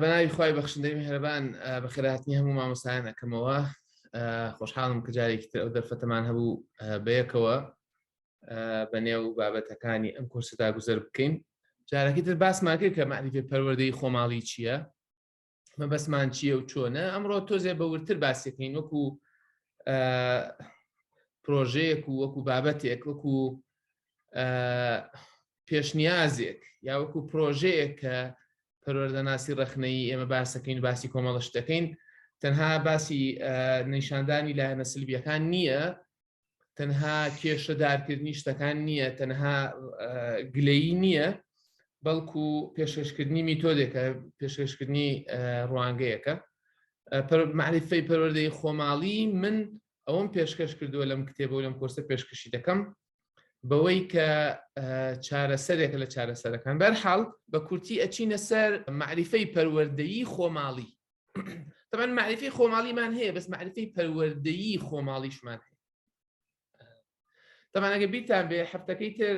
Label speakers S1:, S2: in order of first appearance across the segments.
S1: بەناوی خوای بەخشندەی میهرەبان بەخێرهاتنی هەموو مامۆستایان ئەکەمەوە. خۆشحاڵم کە جارێکی تر ئەو دەرفەتەمان هەبوو بەیەکەوە بە نێو بابەتەکانی ئەم کۆرسەدا گوزەر بکەین. جارەکی تر باسمان کرد کە مەعریفەی پەروەردەی خۆماڵی چییە، مەبەستمان چییە و چۆنە. ئەمڕۆ تۆزێ بە وردتر باسیەکەین وەکو پرۆژەیەک و وەکو بابەتێک، وەکو پێشنیازێک یا وەکو پرۆژەیەک کە پەروەردەناسی ڕەخنەیی ئێمە باسەکەین، باسی کۆمەڵە شتەکەین، تەنها باسی نیشاندانی لایەنە سلبیەکان نییە، تەنها کێشەدارکردنی شتەکان نییە، تەنها گلەیی نییە، بەڵکو پێشکەشکردنی میتۆدێکە، پێشکەشکردنی ڕوانگەیەکە. مەعریفەی پەروەردەی خۆماڵی من ئەوەم پێشکەش کردووە لەم کتێبە و لەم کۆرسە پێشکەشی دەکەم بەوەی کە چارەسەرێکە لە چارەسەرەکان. بەرحاڵ بە کورتی ئەچینە سەر مەعریفەی پەروەردەیی خۆماڵی. طبعا مەعریفەی خۆماڵیمان هەیە، بەس مەعریفەی پەروەردەیی خۆماڵیشمان هەیە. طبعا ئەگە بیرتان بێ هەفتەکەی تر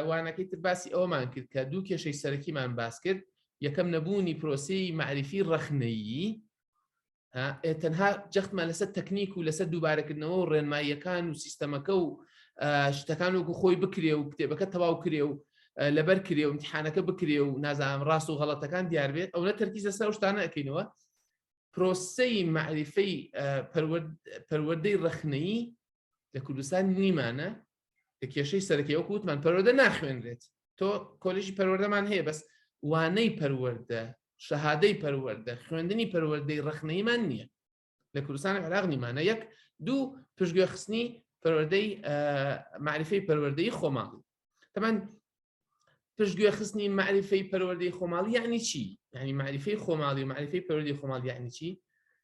S1: وانەکەی تر باسی ئەومان کرد کە دوو کێشەی سەرەکیمان باس کرد. یەکەم نەبوونی پرۆسەی مەعریفی ڕەخنەیی، تەنها جەختمان لەسەر تەکنیک و لەسەر دووبارەکردنەوە و ڕێنماییەکان و سیستەمەکە و شتەکان وەکو خۆی بکرێ و کتێبەکە تەواو کرێ و لەبەر کرێ و امتحانەکە بکرێ و نازانم ڕاست و غەڵەتەکان دیار بێت، ئەو نە تەرکیز لەسەر ئەو شتانە ئەکەینەوە. پرۆسەی مەعریفەی پەروەردەی ڕەخنەیی لە کوردستان نیمانە کە کێشەی سەرەکی وەکو وتمان پەروەردە ناخوێنرێت. تۆ کۆلێژی پەروەردەمان هەیە، بەس وانەی پەروەردە، شەهادەی پەروەردە، خوێندنی پەروەردەی ڕەخنەیمان نییە لە کوردستان عێراق نیمانە. یەک دوو پشتگوێخستنی پەروەردەی مەعریفەی پەروەردەی خۆماڵی. تەمان پشتگوێخستنی مەعریفەی پەروەردەی خۆماڵی یعنی چی؟ یعنی مەعریفەی خۆماڵی و مەعریفەی پەروەردەی خۆماڵی یعنی چی؟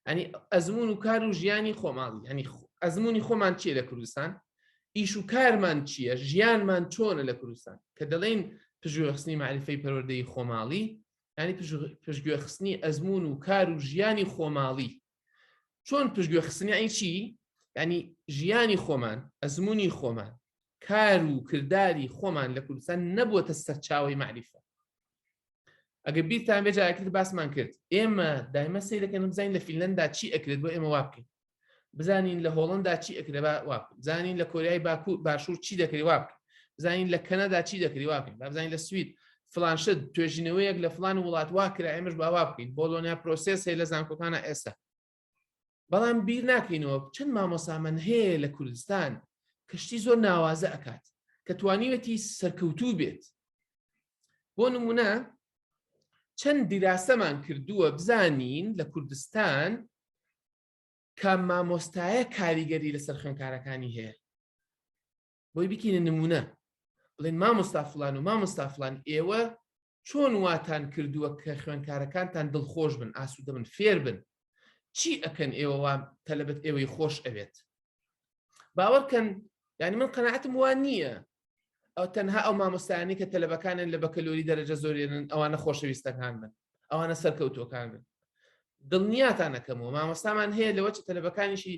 S1: یعنی ئەزمون و کار و ژیانی خۆماڵی، یعنی ئەزمونی خۆمان چییە لە کوردستان، ئیش و کارمان چییە، ژیانمان چۆنە لە کوردستان. کە دەڵێن پشتگوێخستنی مەعریفەی پەروەردەی خۆماڵی یعنی پشتگوێخستنی ئەزمون و کار و ژیانی خۆماڵی. چۆن پشتگوێخستنی یعنی چی؟ یعنی ژیانی خۆمان، ئەزمونی خۆمان، کار و کرداری خۆمان لە کوردستان نەبووەتە سەرچاوەی مەعریفە. ئەگەر بیرتان بێ جارێکی باسمان کرد، ئێمە دایمە سەیرەکەن بزانین لە فینلەندا چی ئەکرێت بۆ ئێمە وا بکەین، بزانین لە هۆڵندا چی ئەکرێت با وا بکەین، بزانین لە کۆریای باکوور باشوور چی دەکرێت وا بکەین، بزانین لە کەنەدا چی دەکرێت وا بکەین، با بزانین لە سوید فلان شت توێژینەوەیەک لە فلان وڵات وا کرا ئێمەش با وا بکەین. بۆلۆنیا process هەیە لە زانکۆکانە ئێستا، بەڵام بیر ناکەینەوە چەند مامۆسامان هەیە لە کوردستان کە شتی زۆر ناوازە ئەکات، کە توانیوێتی سەرکەوتوو بێت. بۆ نمونە چەند دیراسەمان کردووە بزانین لە کوردستان کە مامۆستایە کاریگەری لەسەر خوێنکارەکانی هەیە، بۆی بکینە نمونە بڵێن مامۆستا فلان و مامۆستا فلان ئێوە چۆن واتان کردووە کە خوێنکارەکانتان دڵخۆش بن، ئاسوودە بن، فێر بن، چی ئەکەن ئێوە وا تەلەبەت ئێوەی خۆش ئەوێت؟ باوەڕکەن یعنی من قەناعەتم وا نییە ئەو تەنها ئەو مامۆستایانی کە تەلەبەکانن لە بەکەلۆری دەرەجە زۆرێنن ئەوانە خۆشەویستەکان بن، ئەوانە سەرکەوتوەکان بن. دڵنیاتان ئەکەمەوە مامۆستامان هەیە لەوە چ تەلەبەکانیشی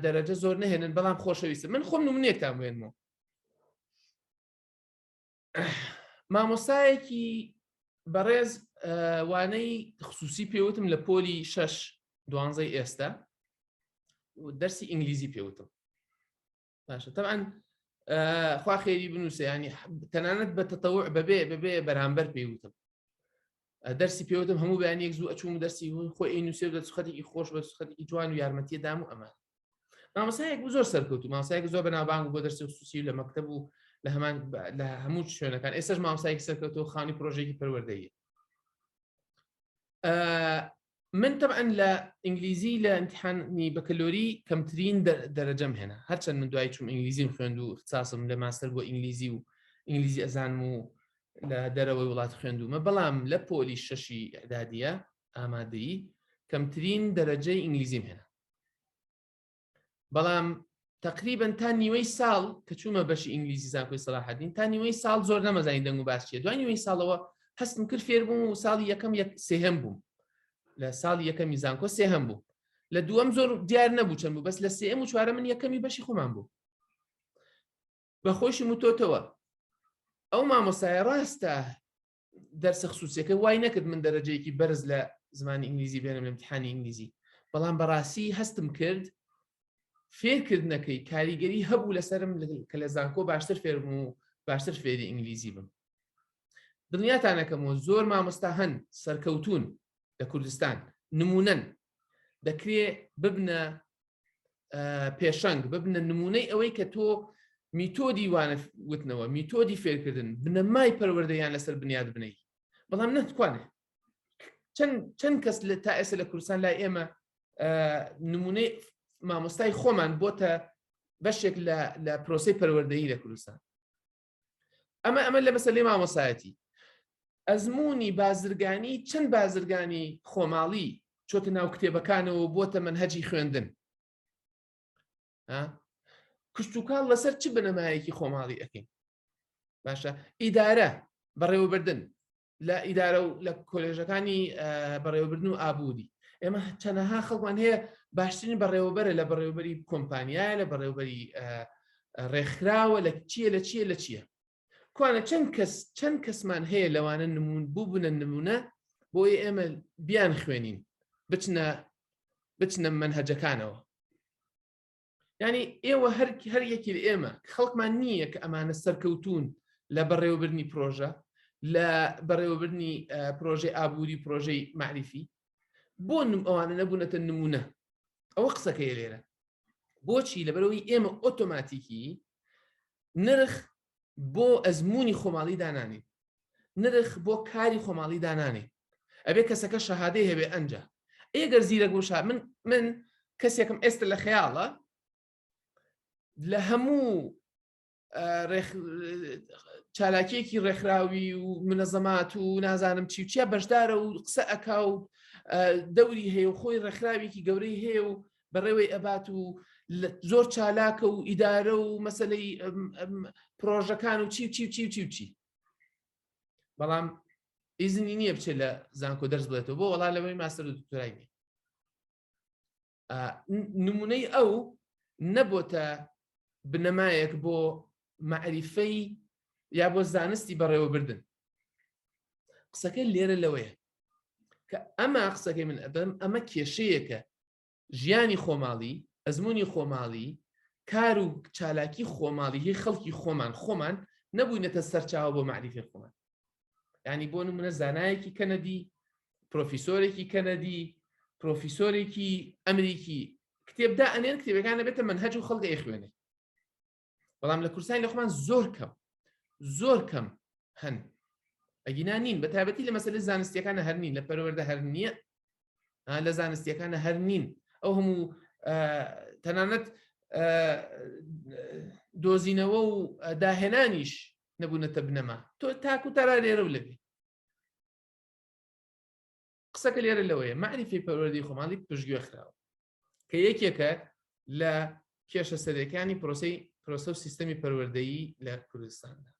S1: دەرەجە زۆر نهێنن بەڵام خۆشەویستن. من خۆم نمونەیەکتان بێنمەوە. مامۆستایەکی بەڕێز وانەی خصوصی پێوتم لە پۆلی شەش دوانزەی ئێستا دەرسی ئینگلیزی پێوتم. باشە تەبعەن خوا خێری بنووسێ، ینی تەنانەت بە تەتەوع بەبێ بەبێ بەرامبەر پێوتم دەرسی پێوتم. هەموو بەیانیەک زوو ئەچوم دەرسی خۆی ئەی نووسێ و خەتێکی خۆش بە خەتێکی جوان و یارمەتیە دام و ئەمان. مامۆستایەک بوو زۆر سەرکەوتوو، مامۆستایەک زۆر بەناوبانگ بۆ دەرسی خصوصی لە مەکتەب و لە هەمان لە هەموو شوێنەکان. ئێستاش مامۆستایەکی سەرکەوتوو خانی پرۆژێکی پەروەردەیە. من تەبعەن لە ئینگلیزی لە امتحانی بەکەلۆری کەمترین دەرەجەم هێنا، هەرچەند من دوای چوم ئینگلیزیم خوێند و اختصاصم لە ماستەر بۆ ئینگلیزی و ئینگلیزی ئەزانم و لە دەرەوەی وڵات خوێندومە، بەڵام لە پۆلی شەشی ئەعدادیە ئامادەیی کەمترین دەرەجەی ئینگلیزیم هێنا. بەڵام تقریبا تا نیوەی ساڵ کە چوومە بەشی ئینگلیزی زانکۆی سەلاحەدین، تا نیوەی ساڵ زۆر نەمەزانی دەنگ و باس چیە. دوای نیوەی ساڵەوە هەستم کرد فێر بووم و ساڵی یەکەم یەک سێهەم بووم، لە ساڵی یەکەمی زانکۆ سێهەم بوو، لە دووەم زۆر دیار نەبوو چەند بوو، بەس لە سێم و چوارە من یەکەمی بەشی خۆمان بوو. بە خۆشی وتۆتەوە ئەو مامۆستایە ڕاستە دەرسە خصوصیەکە وای نەکرد من دەرەجەیەکی بەرز لە زمانی ئینگلیزی بێنم لە امتحانی ئینگلیزی، بەڵام بەڕاستی هەستم کرد فێرکردنەکەی کاریگەری هەبوو لەسرم کە لە زانکۆ باشتر فێرم و باشتر فێری ئینگلیزی بم. دڵنیاتانەکەمەوە زۆر مامۆستا هەن سەرکەوتون لە کوردستان، نمونەن، دەکرێ ببنە پێشەنگ، ببنە نمونەی ئەوەی کە تۆ میتۆدی وانە وتنەوە، میتۆدی فێرکردن، بنەمای پەروەردەیان لەسەر بنیاد بنەی، بەڵام نەتوانێت. چەند کەس لە تا ئێستا لە کوردستان لای ئێمە نمونەی مامۆستای خۆمان بۆتە بەشێک لە پرۆسەی پەروەردەیی لە کوردستان. ئەمە لە مەسەلەی مامۆسایەتی. ئەزمموی بازرگانی، چەند بازرگانی خۆماڵی چۆتە ناو کتێبەکانەوە بۆتە مەنهەجی خوێندن. کشتتوکاڵ لەسەر چ بنەمایەکی خۆماڵی ئەەکەین؟ باشە، ئیدارە، بەڕێوەبردن لە ئیدارە و لە کۆلێژەکانی بەڕێوەبردن و ئابووری، ئێمە چەنەها خەڵکمان هەیە باشترین بەڕێوەبەرە، لە بەڕێوەبەری کۆمپانیایە، لە بەڕێوەبەری ڕێکخراوە، لە چییە لە چییە لە چییە. کوانە چەند کەس، چەند کەسمان هەیە لەوانە نمون بوو بوونە نمونە بۆی ئێمە بیان خوێنین، بچنە مەنهەجەکانەوە. یعنی ئێوە هەر یەکی لە ئێمە خەڵکمان نییە کە ئەمانە سەرکەوتون لە بەڕێوەبردنی پرۆژە، لە بەڕێوەبردنی پرۆژەی ئابووری، پرۆژەی معریفی، بۆ ئەوانە نەبوونەتە نمونە. ئەوە قسەکەی لێرە. بۆچی؟ لەبەرەوەی ئێمە ئۆتۆماتیکی نرخ بۆ ئەزمموی خۆماڵی دانانین، نرخ بۆ کاری خۆماڵی دانانێ. ئەبێ کەسەکە شەهادەی هەبێ ئەنجا ئێگەر زیرەک بوو. من کەسێکم ئێستا لە خەیاڵە لە هەموو چالاکیەکی ڕێکخراوی و منەزەمات و نازانم چی و چیا بەشدارە و قسە ئەکا و دەوری هەیە و خۆی ڕێکخراوێکی گەورەی هەیە و بەڕێوەی ئەبات و زۆر چالاکە و ئیدارە و مەسلەی پرۆژەکان و چی و چی و چی و چی و چی، بەڵام ئیزنی نییە بچێت لە زانکۆ دەرس بڵێتەوە بۆ وەڵا لەوەی ماستەر و دکتۆرای نیە. نمونەی ئەو نەبۆتە بنەمایەک بۆ معریفەی یا بۆ زانستی بەڕێوەبردن. قسەکە لێرە لەوەیە کە ئەمە قسەکەی من ئەبم، ئەمە کێشەیەکە ژیانی خۆماڵی، ئەزمموی خۆماڵی، کار و چالاکی خۆماڵی هی خەڵکی خۆمان، خۆمان نەبووینەتە سەرچاوە بۆ معریفی خۆمان. ینی بۆ نمونە زانایەکی کەنەدی، پرۆفیسۆرێکی کەنەدی، پرۆفیسۆرێکی ئەمریکی کتێبدا ئەنێن، کتێبەکان نەبێتە منهج و خەڵک ئەیخوێنێ. بەڵام لە کوردستانی لە خۆمان زۆر کەم، زۆر کەم هەن، ئەگینا نین. بە تایبەتی لە مەسەلە زانستیەکانە هەر نین، لە پەروەردە هەر نییە، لە زانستیەکانە هەر نین. ئەو هەموو تەنانەت دۆزینەوە و داهێنانیش نەبوونەتە بنەما. تۆ تاکو تارا لێرە و لەوێ. قسەکە لێرە لەوەیە معریفەی پەروەردەی خۆماڵی پشتگوێ خراوە کە یەکێکە لە کێشە سەرەکانی پرۆسە و سیستەمی پەروەردەیی لە کوردستاندا.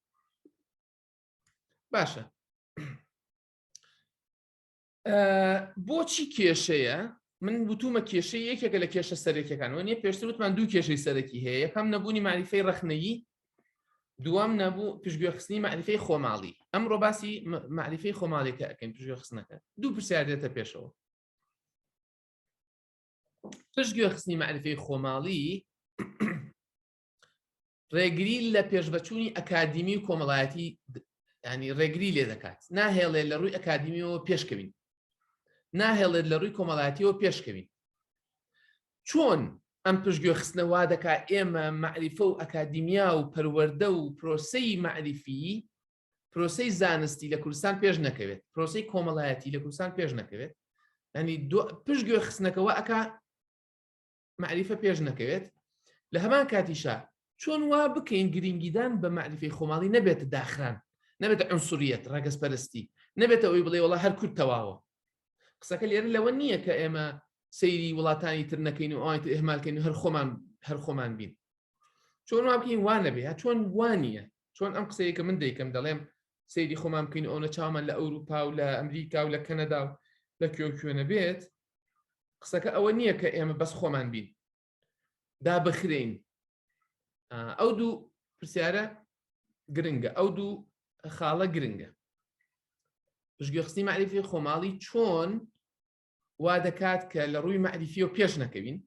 S1: باشە، بۆچی کێشەیە؟ من وتومە کێشەی یەکێکە لە کێشە سەرەکیەکان وە نیە. پێشتر وتمان دوو کێشەی سەرەکی هەیە، یەکەم نەبوونی معریفەی ڕەخنەیی، دووەم نەبوو پشتگوێخستنی معریفەی خۆماڵی. ئەمڕۆ باسی معریفەی خۆماڵیەکە ئەەکەین، پشتگوێخستنەکە. دوو پرسیار دێتە پێشەوە. پشتگوێخستنی معریفەی خۆماڵی ڕێگری لە پێشبەچوونی ئەکادیمی و کۆمەڵایەتی، ینی ڕێگری لێ دەکات، ناهێڵێت لە ڕووی ئەکادیمیەوە پێشکەوین، ناهێڵێت لە ڕووی کۆمەڵایەتیەوە پێشکەوین. چۆن ئەم پشتگوێ خستنە وا دەکا ئێمە معریفە و ئەکادیمیا و پەروەردە و پرۆسەی معریفی، پرۆسەی زانستی لە کوردستان پێش نەکەوێت، پرۆسەی کۆمەڵایەتی لە کوردستان پێش نەکەوێت؟ ینی پشتگوێ خستنەکەەوە ئەک معریفە پێش نەکەوێت. لە هەمان کاتیشا چۆن وا بکەین گرنگیدان بە معریفەی خۆماڵی نەبێتە داخران، نەبێتە عنسوریەت، ڕەگەزپەرستی، نەبێتە ئەوەی بڵێ وڵا هەر کورد تەواوە؟ قسەکە لێرە لەوە نییە کە ئێمە سەیری وڵاتانی تر نەکەین و ئەوانی تر ئیهمالکەین و هەر خۆمان بین. چۆن وا بکەین وا نەبێ؟ یا چۆن وا نییە؟ چۆن ئەم قسەیە کە من دەیکەم، دەڵێم سەیری خۆمان بکەین، ئەوە چاومان لە ئەوروپا و لە ئەمریکا و لە کەنەدا و لە کوێ و کوێ نەبێت، قسەکە ئەوە نییە کە ئێمە بەس خۆمان بین دابخرین. ئەو دوو پرسیارە گرنگە، ئەو دوو خاڵە گرنگە. پشتگوێخستنی معریفی خۆماڵی چۆن وا دەکات کە لە ڕووی مەعریفیەوە پێش نەکەوین؟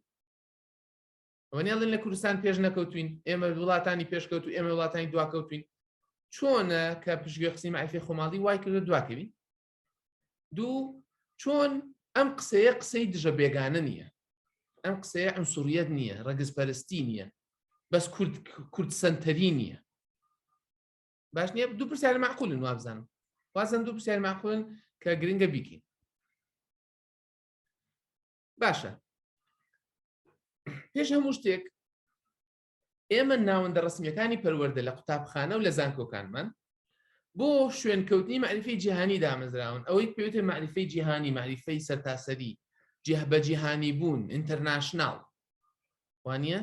S1: ئەوە نێڵێن لە کوردستان پێش نەکەوتوین، ئێمە وڵاتانی پێشکەوت و ئێمە وڵاتانی دواکەوتوین. چۆنە کە پشتگوێ خستنی مەعریفەی خۆماڵی وای کردو دواکەوین؟ دوو، چۆن ئەم قسەیە قسەی دژە بێگانە نییە، ئەم قسەیە عنسوریەت نییە، ڕەگزپەرستی نییە، بەس کورد کورد سەنتەری نییە. باش نییە؟ دوو پرسیار معقولن وابزانم، وازن دوو پرسیار معقولن کە گرنگە بیکەین. باشە، پێش هەموو شتێک ئێمە ناوەندە ڕسمیەکانی پەروەردە لە قوتابخانە و لە زانکۆکانمان بۆ شوێنکەوتنی مەعریفەی جیهانی دامەزراون. ئەوەی پێوتە مەعریفەی جیهانی، مەعریفەی سەرتاسەری، جیه بە جیهانی بوون، international، وانە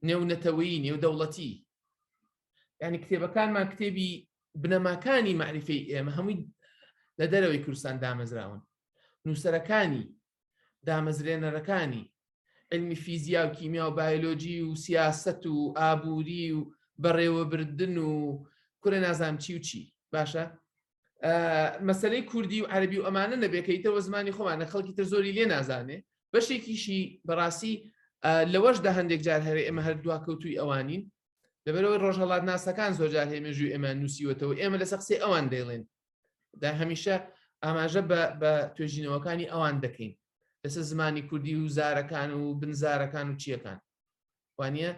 S1: نێونەتەوەیی، نێودەوڵەتی. یعنی کتێبەکانمان، کتێبی بنەماکانی مەعریفەی ئێمە هەمووی لە دەرەوەی کوردستان دامەزراون. نووسەرەکانی، دامەزرێنەرەکانی علمی فیزیا و کیمیا و بایۆلۆجی و سیاست و ئابووری و بەڕێوەبردن و کورە نازانم چی و چی. باشە، مەسلەی کوردی و عەربی و ئەمانە نەبێکەیتەوە زمانی خۆمانە، خەڵکی تر زۆری لێ نازانێ. بەشێکیشی بەڕاستی لەوەشدا هەندێک جار هەرێ ئێمە هەر دواکەوتوی ئەوانین، لەبەرەوەی ڕۆژهەڵات ناسەکان زۆر جار هەیە مێژووی ئێمە نووسیوەتەوە، ئێمە لەسەر قسەی ئەوان دەیڵێن. دا هەمیشە ئاماژە بە توێژینەوەکانی ئەوان دەکەین لەسەر زمانی کوردی و زارەکان و بنزارەکان و چیەکان، وانە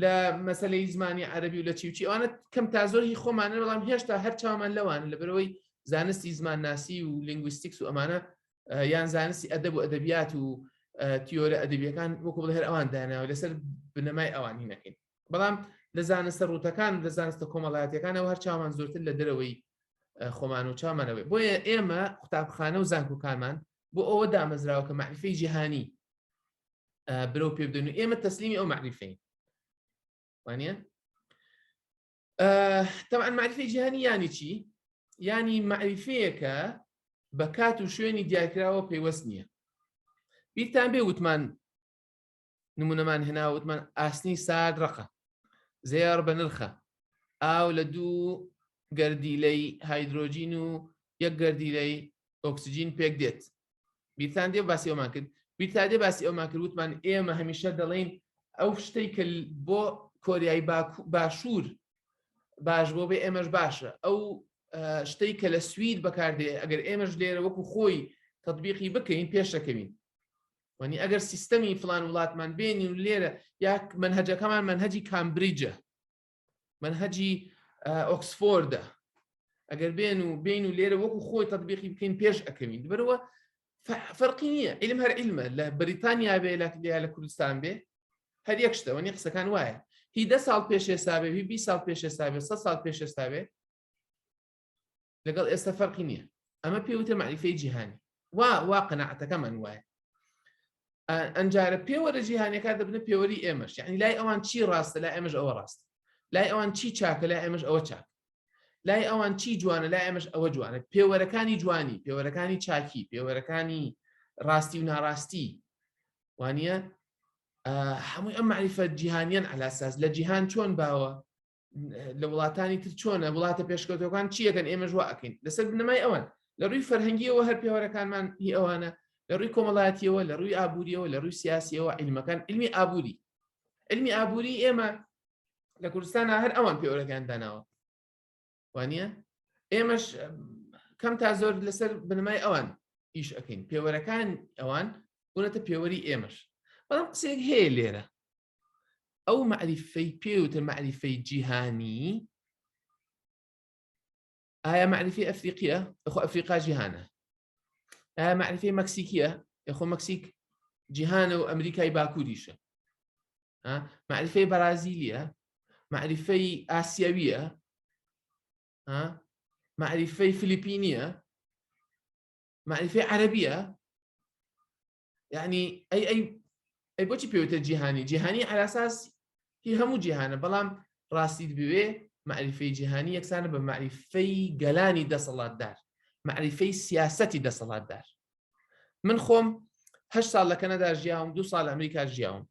S1: لە مەسلەی زمانی عەربی و لە چی و چی ئەوانە کەم تا زۆر هی خۆمانە، بەڵام هێشتا هەر چاومان لەوان، لەبەرەوەی زانستی زمانناسی و linguistics و ئەمانە یان زانستی ئەدەب و ئەدەبیات و تیۆرە ئەدەبیەکان وەکو بڵێ هەر ئەوان داناوە، لەسەر بنەمای ئەوان هینەکەین. بەڵام لە زانستە ڕووتەکان، لە زانستە کۆمەڵایەتەکانەوە هەر چاومان زۆرتر لە دەرەوەی خۆمان و چاومانەوەی. بۆیە ئێمە قوتابخانە و زانکۆکانمان بۆ ئەوە دامەزراوە کە مەعریفەی جیهانی برەو پێ بدەن و ئێمە تەسلیمی ئەو مەعریفەین، وانە؟ طبعا مەعریفەی جیهانی یانی چی؟ یانی مەعریفەیەکە بە کات و شوێنی دیارکراوە پەیوەست نییە. بیرتان بێ وتمان نمونەمان هێنا، وتمان ئاسنی سارد ڕەقە، زێڕ بە نرخە، ئاو لە دوو گەردیلەی هایدرۆجین و یەک گەردیلەی ئۆکسجین پێک دێت. بیرتان دێ باسی ئەومان کرد؟ بیرتان دێ باسی ئەومان کرد وتمان ئێمە هەمیشە دەڵێین ئەو شتەی کە بۆ کۆریای باشوور باش بۆ بێ ئێمەش باشە، ئەو شتەی کە لە سوید بەکاردێ ئەگەر ئێمەش لێرە وەکو خۆی تطبیقی بکەین پێشەکەوین. وانی ئەگەر سیستەمی فلان وڵاتمان بێنین و لێرە یا منهجەکەمان منهجی کامبریجە، منهجی ئۆکسفۆردە، ئەگەر بێن و بین و لێرە وەکو خۆی تطبیقی بکەین پێش ئەکەوین. بەرەوە فەرقی نییە، علم هەر علمە، لە بەریتانیا بێ لە کوردستان بێ هەر یەک شتە. وەنی قسەکان وایە هی 10 ساڵ پێش ئێستا بێ، هی 20 ساڵ پێش ئێستا بێ، 100 ساڵ پێش ئێستا بێ، لەگەڵ ئێستا فەرقی نییە. ئەمە پێوتە مەعریفەی جیهانی. وا وا قەناعەتەکەمان وایە. ئەنجارە پێوەرە جیهانیەکان دەبنە پێوەری ئێمەش، یعنی لای ئەوان چی ڕاستە لای ئێمەش ئەوە ڕاست، لای ئەوان چی چاکە لای ئێمەش ئەوە چاک، لای ئەوان چی جوانە لای ئێمەش ئەوە جوانە. پێوەرەکانی جوانی، پێوەرەکانی چاکی، پێوەرەکانی ڕاستی و ناڕاستی، وانە هەمووی ئەم مەعریفە جیهانیان عەلاساس لە جیهان چۆن باوە، لە وڵاتانی تر چۆنە، وڵاتە پێشکەوتەکان چیەکەن ئێمەش وا ئەکەین لەسەر بنەمای ئەوان. لە ڕووی فەرهەنگیەوە هەر پێوەرەکانمان هی ئەوانە، لە ڕووی کۆمەڵایەتیەوە، لە ڕووی ئابووریەوە، لە ڕووی سیاسیەوە، علمەکان، علمی ئابووری، علمی ئابووری ئێمە لە کوردستانە هەر ئەوان پێوەرەکان داناوە، وانە؟ ئێمەش کەم تا زۆر لەسەر بنەمای ئەوان ئیش ئەەکەین، پێوەرەکان ئەوان بوونەتە پێوەری ئێمەش. بەڵام قسێک هەیە لێرە، ئەو مەعریفەی پێوتە مەعریفەی جیهانی ئایا مەعریفەی ئەفریقیە؟ خۆ ئەفریقا جیهانە. ئایا مەعریفەی مەکسیکیە؟ خۆ مەکسیک جیهانە و ئەمریکای باکووریشە. مەعریفەی بەرازیلیە؟ مەعریفەی ئاسیاویە؟ مەعریفەی فلیپینیە؟ مەعریفەی عەرەبیە؟ یعنی ئەی ئەی ئەی بۆچی پێوتە جیهانی؟ جیهانی عەلاساس هی هەموو جیهانە، بەڵام ڕاستیت بوێ مەعریفەی جیهانی یەکسانە بە مەعریفەی گەلانی دەسەڵاتدار، مەعریفەی سیاسەتی دەسەڵاتدار. من خۆم 8 ساڵ لە کەنەدا ژیاوم، 2 ساڵ لە ئەمریکا ژیاوم.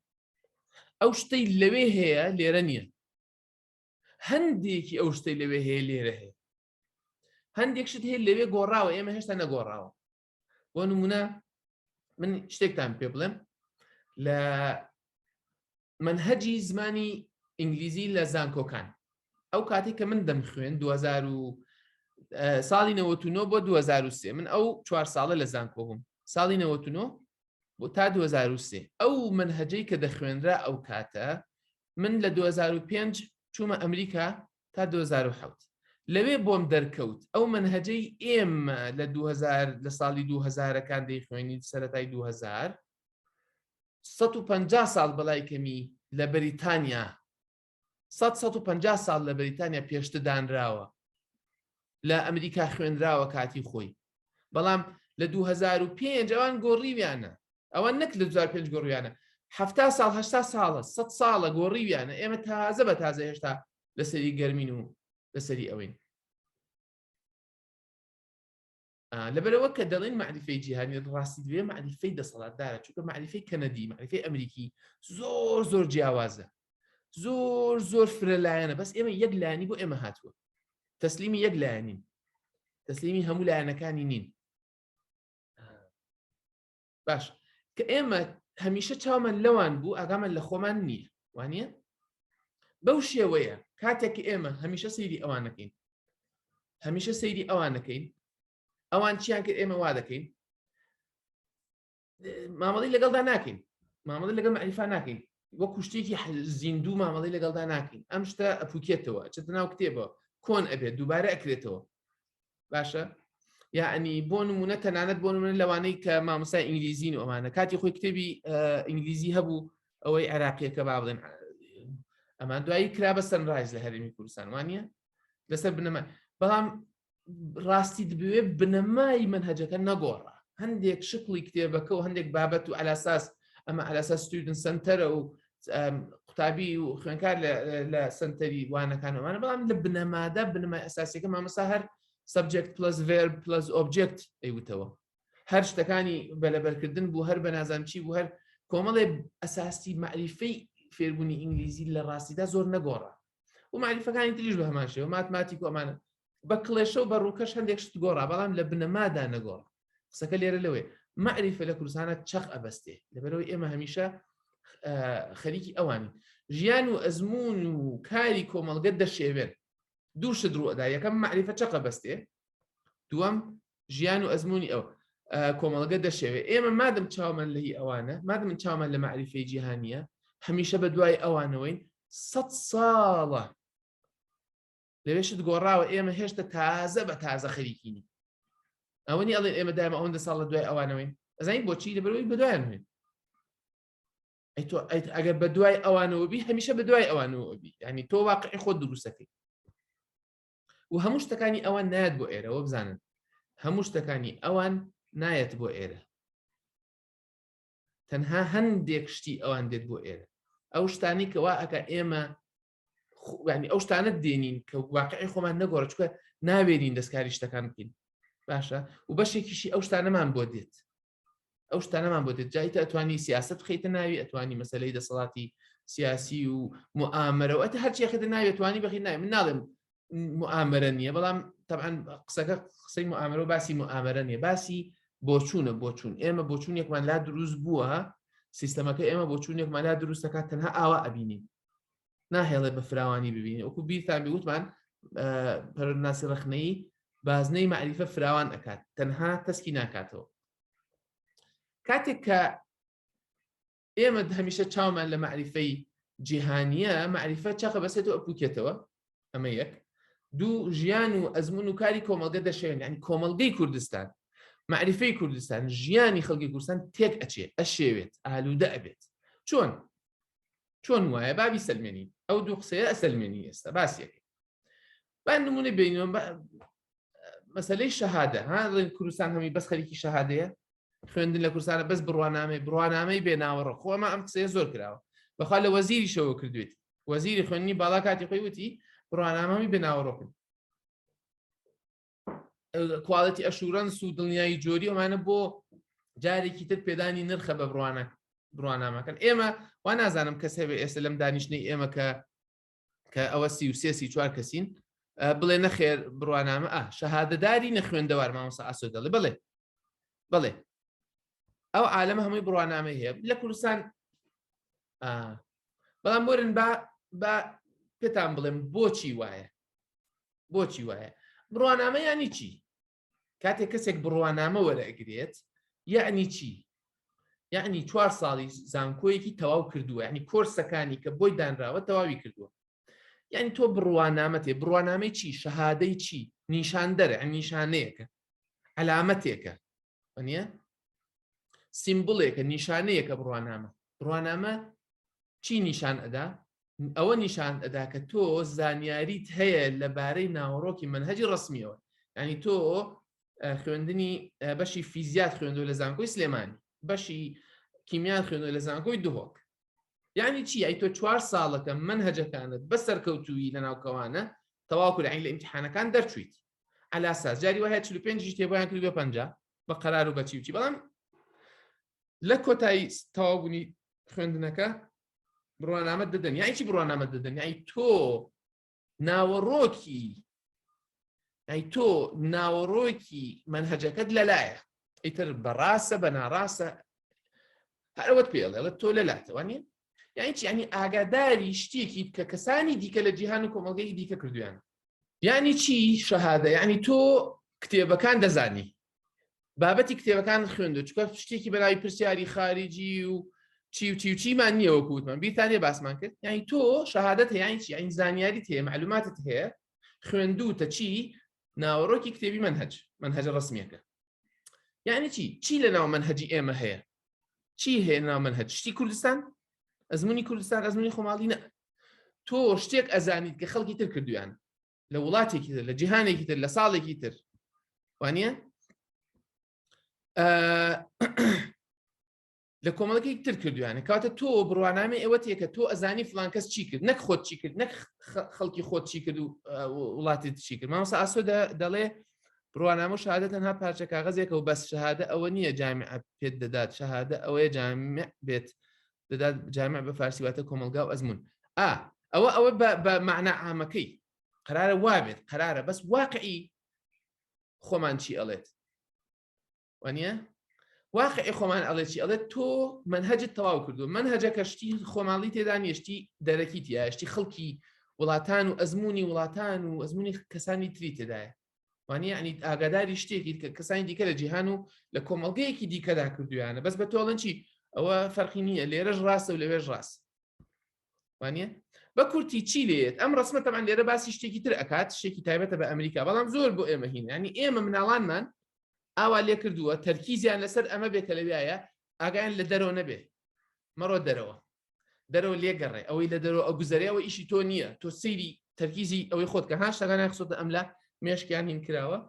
S1: ئەو شتەی لەوێ هەیە لێرە نییە، هەندێکی ئەو شتەی لەوێ هەیە لێرە هەیە، هەندێک شت هەیە لەوێ گۆڕاوە ئێمە هێشتا نەگۆڕاوە. بۆ نمونە من شتێکتان پێ بڵێم لە منهجی زمانی ئینگلیزی لە زانکۆکان ئەو کاتێک کە من دەمخوێن 2000 و ساڵی 99 بۆ 2003 من ئەو چوار ساڵە لە زانکۆ بووم ساڵی 99 بۆ تا 2003 ئەو منهجەی کە دەخوێنرا ئەو کاتە من لە 2005 چوومە ئەمریکا تا 2007 لەوێ بۆم دەرکەوت ئەو منهجەی ئێمە لە 2000 لە ساڵی 2000ەکان دەیخوێنین سەرەتای 2000 150 ساڵ بەلای کەمی لە بەریتانیا 150 ساڵ لە بەریتانیا پێشتر دانراوە لە ئەمریکا خوێنراوە کاتی خۆی بەڵام لە 2005 ئەوان گۆڕیویانە ئەوان نەک لە 2005 گۆڕیانە ه ساڵ هه ساڵە 100 ساڵە گۆڕیویانە ئێمە تازە بە تازە هێشتا لەسەری گەرمین و لەسەری ئەوین لەبەرەوە کە دەڵێن معریفەی جیهانی ڕاستی دوێ معریفەی دەسەڵاتدارە چونکە معریفەی کەنەدی معریفەی ئەمریکی زۆر زۆر جیاوازە زۆر زۆر فرە لایەنە بەس ئێمە یەک لایەنی بۆ ئێمە هاتووە تەسلیمی یەک لایەنین تەسلیمی هەموو لایەنەکانی نین باش کە ئێمە هەمیشە چاومان لەوان بوو ئاگامان لە خۆمان نییە وانە بەو شێوەیە کاتێک کە ئێمە هەمیشە سەیری ئەوان نەکەین هەمیشە سەیری ئەوان نەکەین ئەوان چیان کرد ئێمە وا دەکەین مامەڵی لەگەڵدا ناکەین مامەڵی لەگەڵ معریفا ناکەین وەکو شتێکی زیندوو مامەڵی لەگەڵدا ناکەین ئەم شتە ئەپوکێتەوە چێتە ناو کتێبەوە کۆن ئەبێت دووبارە ئەکرێتەوە باشە یعنی بۆ نمونە تەنانەت بۆ نمونە لەوانەی کە مامۆسای ئینگلیزین و ئەمانە کاتی خۆی کتێبی ئینگلیزی هەبوو ئەوەی عێراقیەکە با بڵێن ئەمان دوایی کرا بە سەنرایز لە هەرێمی کوردستان وانە لەسەر بنەما بەڵام ڕاستی دبوێ بنەمای منهجەکە نەگۆڕا هەندێک شکڵی کتێبەکە و هەندێک بابەت و ئەلاساس ئەمە ئەلاساس student center ە و قوتابی و خوێنکار لە سنتەری وانەکانەوەمانە بەڵام لە بنەمادا بنەمای ئەساسیەکە مامەسا هەر subject plus verb plus object ئەیوتەوە هەر شتەکانی بە لەبەرکردن بوو هەر بە نازانم چی بوو هەر کۆمەڵێ ئەساسی معریفەی فێربوونی ئینگلیزی لە ڕاستیدا زۆر نەگۆڕا و معریفەکانی تریش بە هەمان شێوە ماتماتیک و ئەمانە بە کڵێشە و بە ڕووکەش هەندێک شت گۆڕا بەڵام لە بنەمادا نەگۆڕا قسەکە لێرە لەوێ معریفە لە کوردستانە چەق ئەبەستێ لەبەرەوەی ئێمە هەمیشە خەریکی ئەوانی ژیان و ئەزمون و کاری کۆمەڵگە دەشێوێن دوو شت ڕوئەدا یەکەم معریفە چەقە بەستێ دووەم ژیان و ئەزمموی ئەو کۆمەڵگە دەشێوێ ئێمە مادەم چاومان لە هی ئەوانە مادەم من چاومان لە معریفەی جیهانیە هەمیشە بە دوای ئەوانەوەین سە ساڵە لەوێشت گۆڕاوە ئێمە هێشتا تازە بە تازە خەریکینی ئەوە نی ئەڵێن ئێمە دایمە ئەوەندە ساڵ لە دوای ئەوانەوەین ئەزانین بۆچی لەبەرەوەی بەدوایان هێن تۆ ئەگەر بە دوای ئەوانەوە بی هەمیشە بە دوای ئەوانەوە بی ینی تۆ واقعی خۆت دروستەکەی و هەموو شتەکانی ئەوان نایەت بۆ ئێرەوە بزانن هەموو شتەکانی ئەوان نایەت بۆ ئێرە تەنها هەندێک شتی ئەوان دێت بۆ ئێرە ئەو شتانی کەوا ئەکە ئێمە ینی ئەو شتانە دێنین کە واقعی خۆمان نەگۆڕە چکە ناوێرین دەستکاری شتەکان بکەین باشە و بەشێکیشی ئەو شتانەمان بۆ دێت ئەو شتانەمان بۆ دێت جایتە ئەتوانی سیاست بخیتە ناوی ئەتوانی مەسلەی دەسەڵاتی سیاسی و مؤامرەوە ئەتە هەرچی خێتە ناوی توانی بەخی ناوی من ناڵێم مؤامرە نییە بەڵام طبعا قسەکە قسەی مؤامرە و باسی مؤامرە نییە باسی بۆچوونە بۆچوون ئێمە بۆچوونێکمان لا دروست بووە سیستەمەکە ئێمە بۆچوونێکمان لا دروست دەکات تەنها ئاوا ئەبینین ناهێڵێ بە فراوانی ببینی وەکو بیرتان بێ وتمان پەرناسی ڕخنەیی بازنەی معریفە فراوان ئەکات تەنها تەسکی ناکاتەوە کاتێک کە ئێمە هەمیشە چاومان لە معریفەی جیهانیە معریفە چەقە بەسێت و ئەپوکێتەوە ئەمە یەک دوو ژیان و ئەزمون و کاری کۆمەڵگە دەشێن ینی کۆمەڵگەی کوردستان معریفەی کوردستان ژیانی خەڵکی کوردستان تێک ئەچێ ئەشێوێت ئالوودە ئەبێت چۆن چۆن وایە بابی سەلمێنی ئەو دوو قسەیە ئەسەلمێنی ئێستا باسیەکەی با نمونە بینەوە مەسلەی شەهادە ها کوردستان هەمی بەس خەریکی شەهادەیە خوێندن لە کوردستانە بەس بڕوانامەی بڕوانامەی بێناوەڕە خۆ ئەمە ئەم قسەیە زۆر کراوە بەخوا لە وەزیریشەوە کردوێتی وەزیری خوێندنی باڵا کاتی خۆی وتی بڕوانامەمی بێناوەڕۆکن quality assurance و دڵنیایی جۆری ئەمانە بۆ جارێکی تر پێدانی نرخە بە بڕوانە بڕوانامەکەن ئێمە وا نازانم کەس هەبێ ئێستا لەم دانیشتنەی ئێمە کە کە ئەوە 33 34 کەسین بڵێ نەخێر بڕوانامە ئا شەهادەداری نەخوێندەوار مامۆستا ئاسۆ دەڵێ بڵێ بڵێ. ئەو عالەمە هەمووی بڕوانامەی هەیە لە کوردستان بەڵام بۆرن با با پێتان بڵێم بۆچی وایە بۆچی وایە بڕوانامە ینی چی کاتێک کەسێک بڕوانامە وەرەگرێت یعنی چی یعنی چوار ساڵی زانکۆیەکی تەواو کردووە ینی کۆرسەکانی کە بۆی دانراوە تەواوی کردووە یعنی تۆ بڕوانامەتێ بڕوانامەی چی شەهادەی چی نیشاندەرە نیشانەیەکە علامەتێکە نیە سیمبولێکە نیشانەیەکە بڕوانامە بڕوانامە چی نیشان ئەدا ئەوە نیشان ئەدا کە تۆ زانیاریت هەیە لەبارەی ناوەڕۆکی منهجی ڕسمیەوە ینی تۆ خوێندنی بەشی فیزیات خوێندو لە زانکۆی سلێمانی بەشی کیمیان خوێندو لە زانکۆی دهۆک یعنی چی ئەی تۆ چوار ساڵەکە منهجەکانت بە سەرکەوتویی لە ناوکەوانە تەواو کرد لە ئیمتحانەکان دەرچویت ئەلاساس جاری وایە 45 ژی تێبیان کرد بە 50 بە قەرار و بەچی وچی بەڵام لە کۆتایی تەواوبوونی خوێندنەکە بڕوانامە دەدەن یانی چی بڕوانامە دەدەن یانی تۆ ناوەڕۆکی ئەی تۆ ناوەڕۆکی منهجەکەت لەلایە ئیتر بەڕاستە بە ناڕاستە هەرەوەت پێڵێڵێت تۆ لەلاتەوە نیە یانی چی ینی ئاگاداری شتێکی کە کەسانی دیکە لە جیهان و کۆمەڵگەی دیکە کردویان یعنی چی شەهادە یعنی تۆ کتێبەکان دەزانی بابەتی کتێبەکان خوێندو چکە شتێکی بەناوی پرسیاری خارجی و چی و چی و چیمان نییە وەکوتمان بیرتان باسمان کرد یعنی تۆ شەهادەت هەیە یعنی چی یعنی زانیاریت هەیە معلوماتت هەیە خوێندوتە چی ناوەڕۆکی کتێبی منهج منهجە ڕسمیەکە یعنی چی چی لە ناو منهجی ئێمە هەیە چی هەیە ناو منهج شتی کوردستان ئەزمموی کوردستان ئەزمموی خۆماڵی نە تۆ شتێک ئەزانیت کە خەڵکی تر کردویان لە وڵاتێکی تر لە جیهانێکی تر لە ساڵێکی تر وانە لە کۆمەڵەکەی تر کردویانە کاتە تۆ بڕوانامە ئێوە تێکە تۆ ئەزانی فلان کەس چی کرد نەک خۆت چی کرد نەک خەڵکی خۆت چی کرد و وڵاتی چی کرد مامۆستا ئاسۆ دەڵێ بڕوانامە و شهادە تەنها پارچە کاغەزێکە و بەس شهادە ئەوە نییە جامع پێت دەدات شهادە ئەوەیە جامع بێت دەدات جامع بە فارسی واتە کۆمەلگا و ئەزمون ئا ئەوە ئەوە بە معنە عامەکەی قرارە وابێت قرارە بەس واقعی خۆمان چی ئەڵێت وانە واقعی خۆمان ئەڵێ چی ئەڵێت تۆ منهجت تەواو کردو منهجەکە شتی خۆماڵی تێدا نیە شتی دەرەکی تایە شتی خەڵکی وڵاتان و ئەزمموی وڵاتان و ئەزمموی کەسانی تری تێدایە وانە ینی ئاگاداری شتێکی کە کەسانی دیکە لە جیهان و لە کۆمەڵگەیەکی دیکەدا کردویانە بەس بە تۆڵەن چی ئەوە فەرقی نییە لێرەش ڕاستە و لەوێش ڕاست وانە بە کورتی چی لێت ئەم ڕسمە تەمان لێرە باسی شتێکی تر ئەکات شتێکی تایبەتە بە ئەمریکا بەڵام زۆر بۆ ئێمە هین ینی ئێمە مناڵانمان ئاوا لێ کردووە تەرکیزیان لەسەر ئەمە بێ کە لەویایە ئاگایان لە دەرەوە نەبێ مەڕۆ دەرەوە دەرەوە لێگەڕێ ئەوەی لە دەرەوە ئەگوزەرەوە ئیشی تۆ نییە تۆ سەیری تەرکیزی ئەوەی خۆت کە هاشتەکانیان خسۆتە ئەملا مێشکیان هین کراوە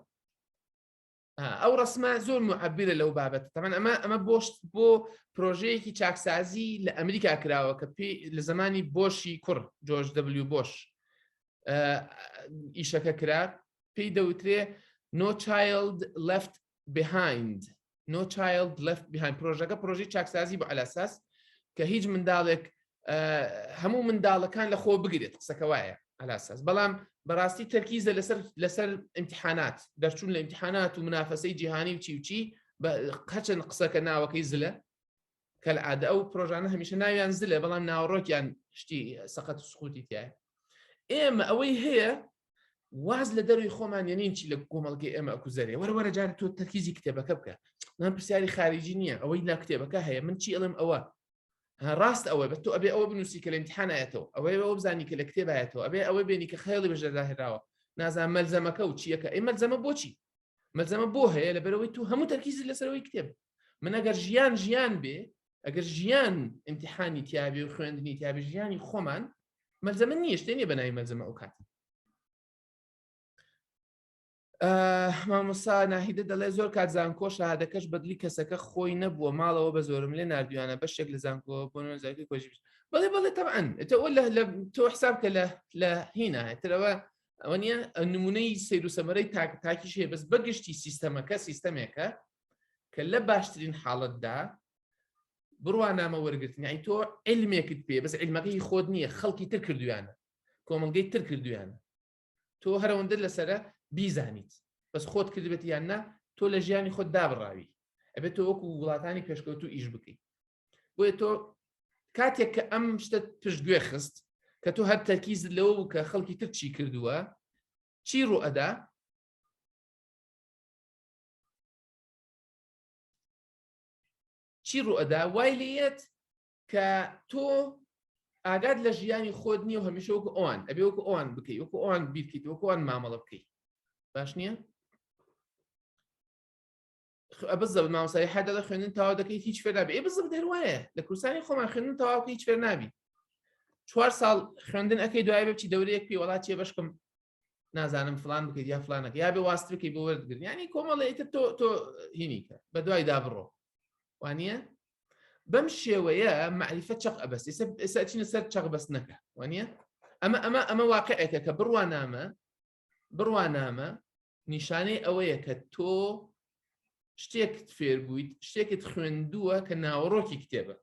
S1: ئەو ڕسمە زۆر معبرە لەو بابەت تەمان ئەمە ئەمە بۆشت بۆ پرۆژەیەکی چاکسازی لە ئەمریکا کراوە کە پێ لە زمانی بۆشی کوڕ جۆرج دەبلیو بۆش ئیشەکە کرا پێی دەوترێ No Child Left Behind No Child Left Behind پرۆژەکە پرۆژەی چاکسازی بۆ ئەلاساس کە هیچ منداڵێک هەموو منداڵەکان لە خۆ بگرێت قسەکە وایە ئەلاساس بەڵام بەڕاستی تەرکیزە لەسەر لەسەر امتحانات دەرچوون لە امتحانات و منافەسەی جیهانی و چی و چی هەچەند قسەکە ناوەکەی زلە کەلعادە ئەو پرۆژانە هەمیشە ناویان زلە بەڵام ناوەڕۆکیان شتی سەقەت و سقوتی تایە ئێمە ئەوەی هەیە واز لە دەروی خۆمان یەنین چی لە کۆمەڵگەی ئێمە ئەکوزەرێ وەرە وەرە جار تۆ تەرکیزی کتێبەکە بکە من پرسیاری خارجی نییە ئەوەی لە کتێبەکە هەیە من چی ئەڵێم ئەوە ڕاست ئەوە بە تۆ ئەبێ ئەوە بنووسی کە لە امتحانایەتەوە ئەوەی ئەوە بزانی کە لە کتێبایەتەوە ئەبێ ئەوە بێنی کە خەیڵی بەژێرداهێراوە نازان مەلزەمەکە و چیەکە ئەی مەلزەمە بۆچی مەلزەمە بۆ هەیە لەبەرەوەی تو هەموو تەرکیزی لەسەرەوەی کتێب من ئەگەر ژیان ژیان بێ ئەگەر ژیان امتحانی تیاابێ و خوێندنی تیاابێ ژیانی خۆمان مەلزەمە نییە شتێ نیە بەناوی مەلزەمە ئەو کات مامۆسا ناهیدە دەڵێ زۆر کات زانکۆ شەهادەکەش بەدلی کەسەکە خۆی نەبووە ماڵەوە بە زۆرم لێ نردویانە بەشێک لە زانکۆ بۆ زانکۆی کۆژی بەڵێ بەڵێ تەبعەن تۆ لە تۆ حساب کە لە لە هینا ترەوە ئەوە نیە نمونەی سیر و سەمەرەی تاک تاکیش هەیە بەس بەگشتی سیستەمەکە سیستەمێکە کە لە باشترین حاڵەتدا بڕوانامە وەرگرتن یعنی تۆ علمێکت پێ بەس علمەکەی خۆت نییە خەڵکی تر کردویانە کۆمەڵگەی تر کردویانە تۆ هەرەوەندە لەسرە بیزانیت بەس خۆت کردبێت یان نا تۆ لە ژیانی خۆت دابڕاوی. ئەبێت تۆ وەکو وڵاتانی پێشکەوتو ئیش بکەیت بۆیە تۆ کاتێک کە ئەم شتە پشتگوێ خست کە تۆ هەر تەرکیزت لەوە بوو کە خەڵکی تر چی کردووە چی ڕوو ئەدا چی ڕوو ئەدا وای لێیەت کە تۆ ئاگات لە ژیانی خۆت نییە و هەمیشە وەکو ئەوان ئەبێ وەکو ئەوان بکەی وەکو ئەوان بیرکەیت وەکو ئەوان مامەڵە بکەیت باش نییە؟ بزەبت مامۆستای حەد دەڵێ خوێندن تەواو دەکەیت هیچ فێر نابی ئێ بزەبت هەر وایە لە کوردستانی خۆمان خوێندن تەواو هیچ فێر نابی چوار ساڵ خوێندن ئەەکەی دوای بچی دەورەیەک پێ وڵات چێ بەشکم نازانم فلان بکەیت یا فلانەکە یا بێ واست بکەی بۆ وەرگرن ینی کۆمەڵی تر تۆ تۆ هینیکە بە دوای دابڕۆ وانە بەم شێوەیە معریفە چەق ئەبەست ئێستا چینە سەر چەق بەستنەکە وانە ئەمە ئەمە ئەمە واقعێکە کە بڕوانامە بڕوانامە نیشانەی ئەوەیە کە تۆ شتێکت فێر بوویت شتێکت خوێندووە کە ناوەڕۆکی کتێبە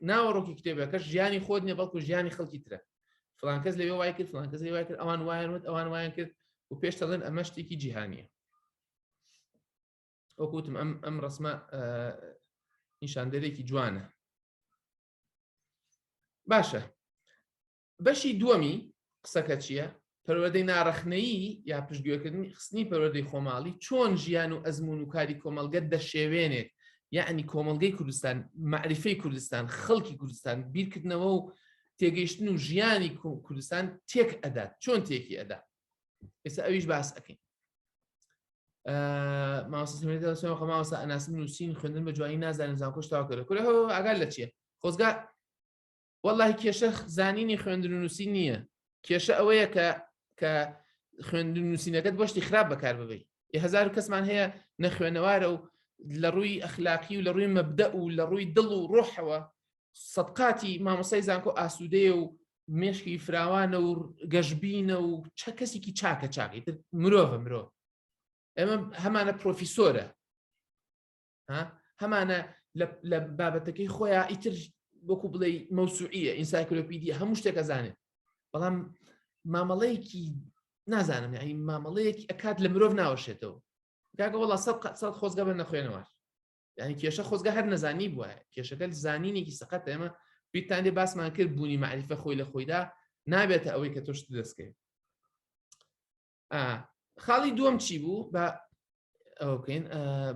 S1: ناوەڕۆکی کتێبەکە ژیانی خۆت نیە بەڵکو ژیانی خەڵکی ترە فلان کەس لەوێ وای کرد فلان کەس لەوێ وای کرد ئەوان وایان وت ئەوان وایان کرد و پێش دەڵێن ئەمە شتێکی جیهانیە وەکوتم ئەم ئەم ڕسمە نیشاندەرێکی جوانە باشە بەشی دووەمی قسەکە چییە؟ پەروەردەی ناڕەخنەیی یا پشتگوێکردنی خستنی پەروەردەی خۆماڵی چۆن ژیان و ئەزموون و کاری کۆمەڵگە دەشێوێنێت یەعنی کۆمەڵگەی کوردستان مەعریفەی کوردستان خەڵکی کوردستان بیرکردنەوە و تێگەیشتن و ژیانی کوردستان تێک ئەدات چۆن تێکی ئەدا ئێستا ئەویش باس ئەکەین مامۆستا مامۆستا ئەناسم نووسین خوێندن بە جوانی نازانم زانکۆش تەواو کردووە کورە ئاگات لە چییە خۆزگا وەڵاهی کێشە زانینی خوێندن و نووسین نییە کێشە ئەوەیە کە کە خوێندن نووسینەکەت بۆشتی خراپ بەکار ببی هزار کەسمان هەیە نەخوێنەوارە و لە ڕووی ئەخلاقی و لە ڕووی مەبدە و لە ڕووی دڵ و ڕۆحەوە سەدقاتی مامۆسای زانکۆ ئاسوودەیە و مێشکی فراوانە و گەشببینە و چە کەسێکی چاکە چاکەی تر مرۆڤە مرۆڤ ئێمە هەمانە پرۆفیسۆرە هەمانە لە بابەتەکەی خۆیان ئیتر وەکو بڵێ مەوسوعیە ئینسایکلۆپیدی هەموو شتێک ئەزانێت بەڵام مامەڵەیەکی نازانم یعنی مامەڵەیەکی ئەکات لە مرۆڤ ناوەشێتەوە کاکە وڵا سەد خۆزگە بە نەخوێنەوە یعنی کێشە خۆزگە هەر نەزانی بووە کێشەکە زانینێکی سەقەت ئێمە بیرتان لێ باسمان کرد بوونی معریفە خۆی لە خۆیدا نابێتە ئەوەی کە تۆشت دەستکەوێت خاڵی دووەم چی بوو بە ئەوە بکەین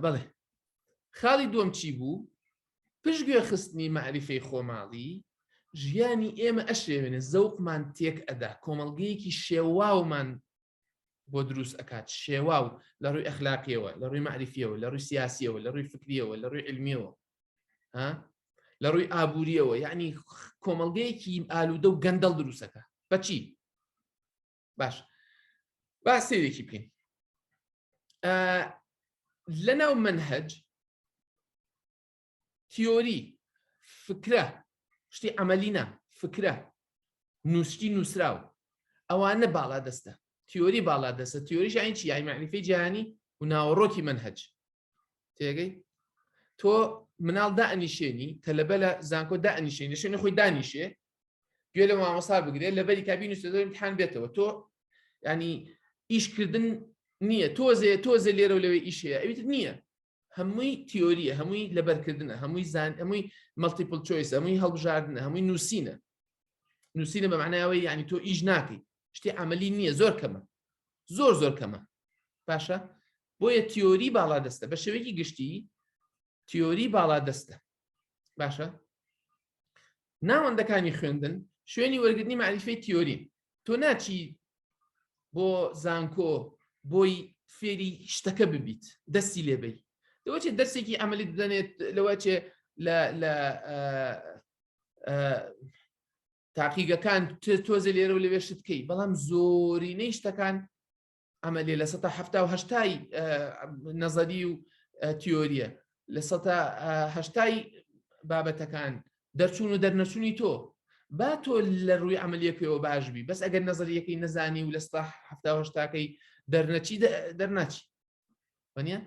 S1: بەڵێ خاڵی دووەم چی بوو پشتگوێ خستنی معریفەی خۆماڵی ژیانی ئێمە ئەشێوێنێ زەوقمان تێک ئەدا کۆمەڵگەیەکی شێواومان بۆ دروست ئەکات شێواو لە ڕووی ئەخلاقیەوە لە ڕووی معریفیەوە لە ڕووی سیاسیەوە لە ڕووی فکریەوە لە ڕووی علمیەوە ها لە ڕووی ئابووریەوە یعنی کۆمەڵگەیەکی ئالوودە و گەندەڵ دروستەکە بەچی باش با سەیرێکی بکەین لەناو منهج تیۆری فکرە شتی عملی نا فکرە نووستی نووسراو ئەوانە باڵا دەستە تیۆری باڵا دەستە تیۆریش ئاین چی یای معریفەی جیهانی و ناوەڕۆکی منهج تێگەی تۆ مناڵ دانیشێنی تەلەبە لە زانکۆ دانیشێنی شوێنی خۆی دانیشێ گوێ لە مامۆسا بگرێت لەبەری کابین و سێزۆر امتحان بێتەوە تۆ ینی ئیشکردن نییە تۆزێ تۆزێ لێرە و لەوێ ئیش هەیە ئەویتر نییە هەمووی تیۆریە هەمووی لەبەرکردنە هەمووی زان هەمووی multiple choice هەمووی هەڵبژاردنە هەمووی نووسینە نووسینە بە معناوەی یعنی تۆ ئیش ناکەی شتی عملی نییە زۆر کەمە زۆر زۆر کەمە باشە بۆیە تیۆری باڵا دەستە بە شێوەیەکی گشتی تیۆری باڵا دەستە باشە ناوەندەکانی خوێندن شوێنی وەرگرتنی معریفەی تیۆری تۆ ناچی بۆ زانکۆ بۆی فێری شتەکە ببیت دەستی لێبی لەوە چێ دەرسێکی ئەمەلی بدەنێت لەوە چێ لە لە تاقیگەکان تۆزێ لێرە و لەوێ شت بکەی بەڵام زۆرینەی شتەکان عملی لە سەتا هەفتا و هەشتای نەزەری و تیۆریە لە سەتا هەشتای بابەتەکان دەرچوون و دەرنەچوونی تۆ با تۆ لە ڕووی عملیەکەیەوە باش بی بەس ئەگەر نەزەریەکەی نەزانی و لە سەتا هەفتا و هەشتاکەی دەرنەچی دەرناچی وانە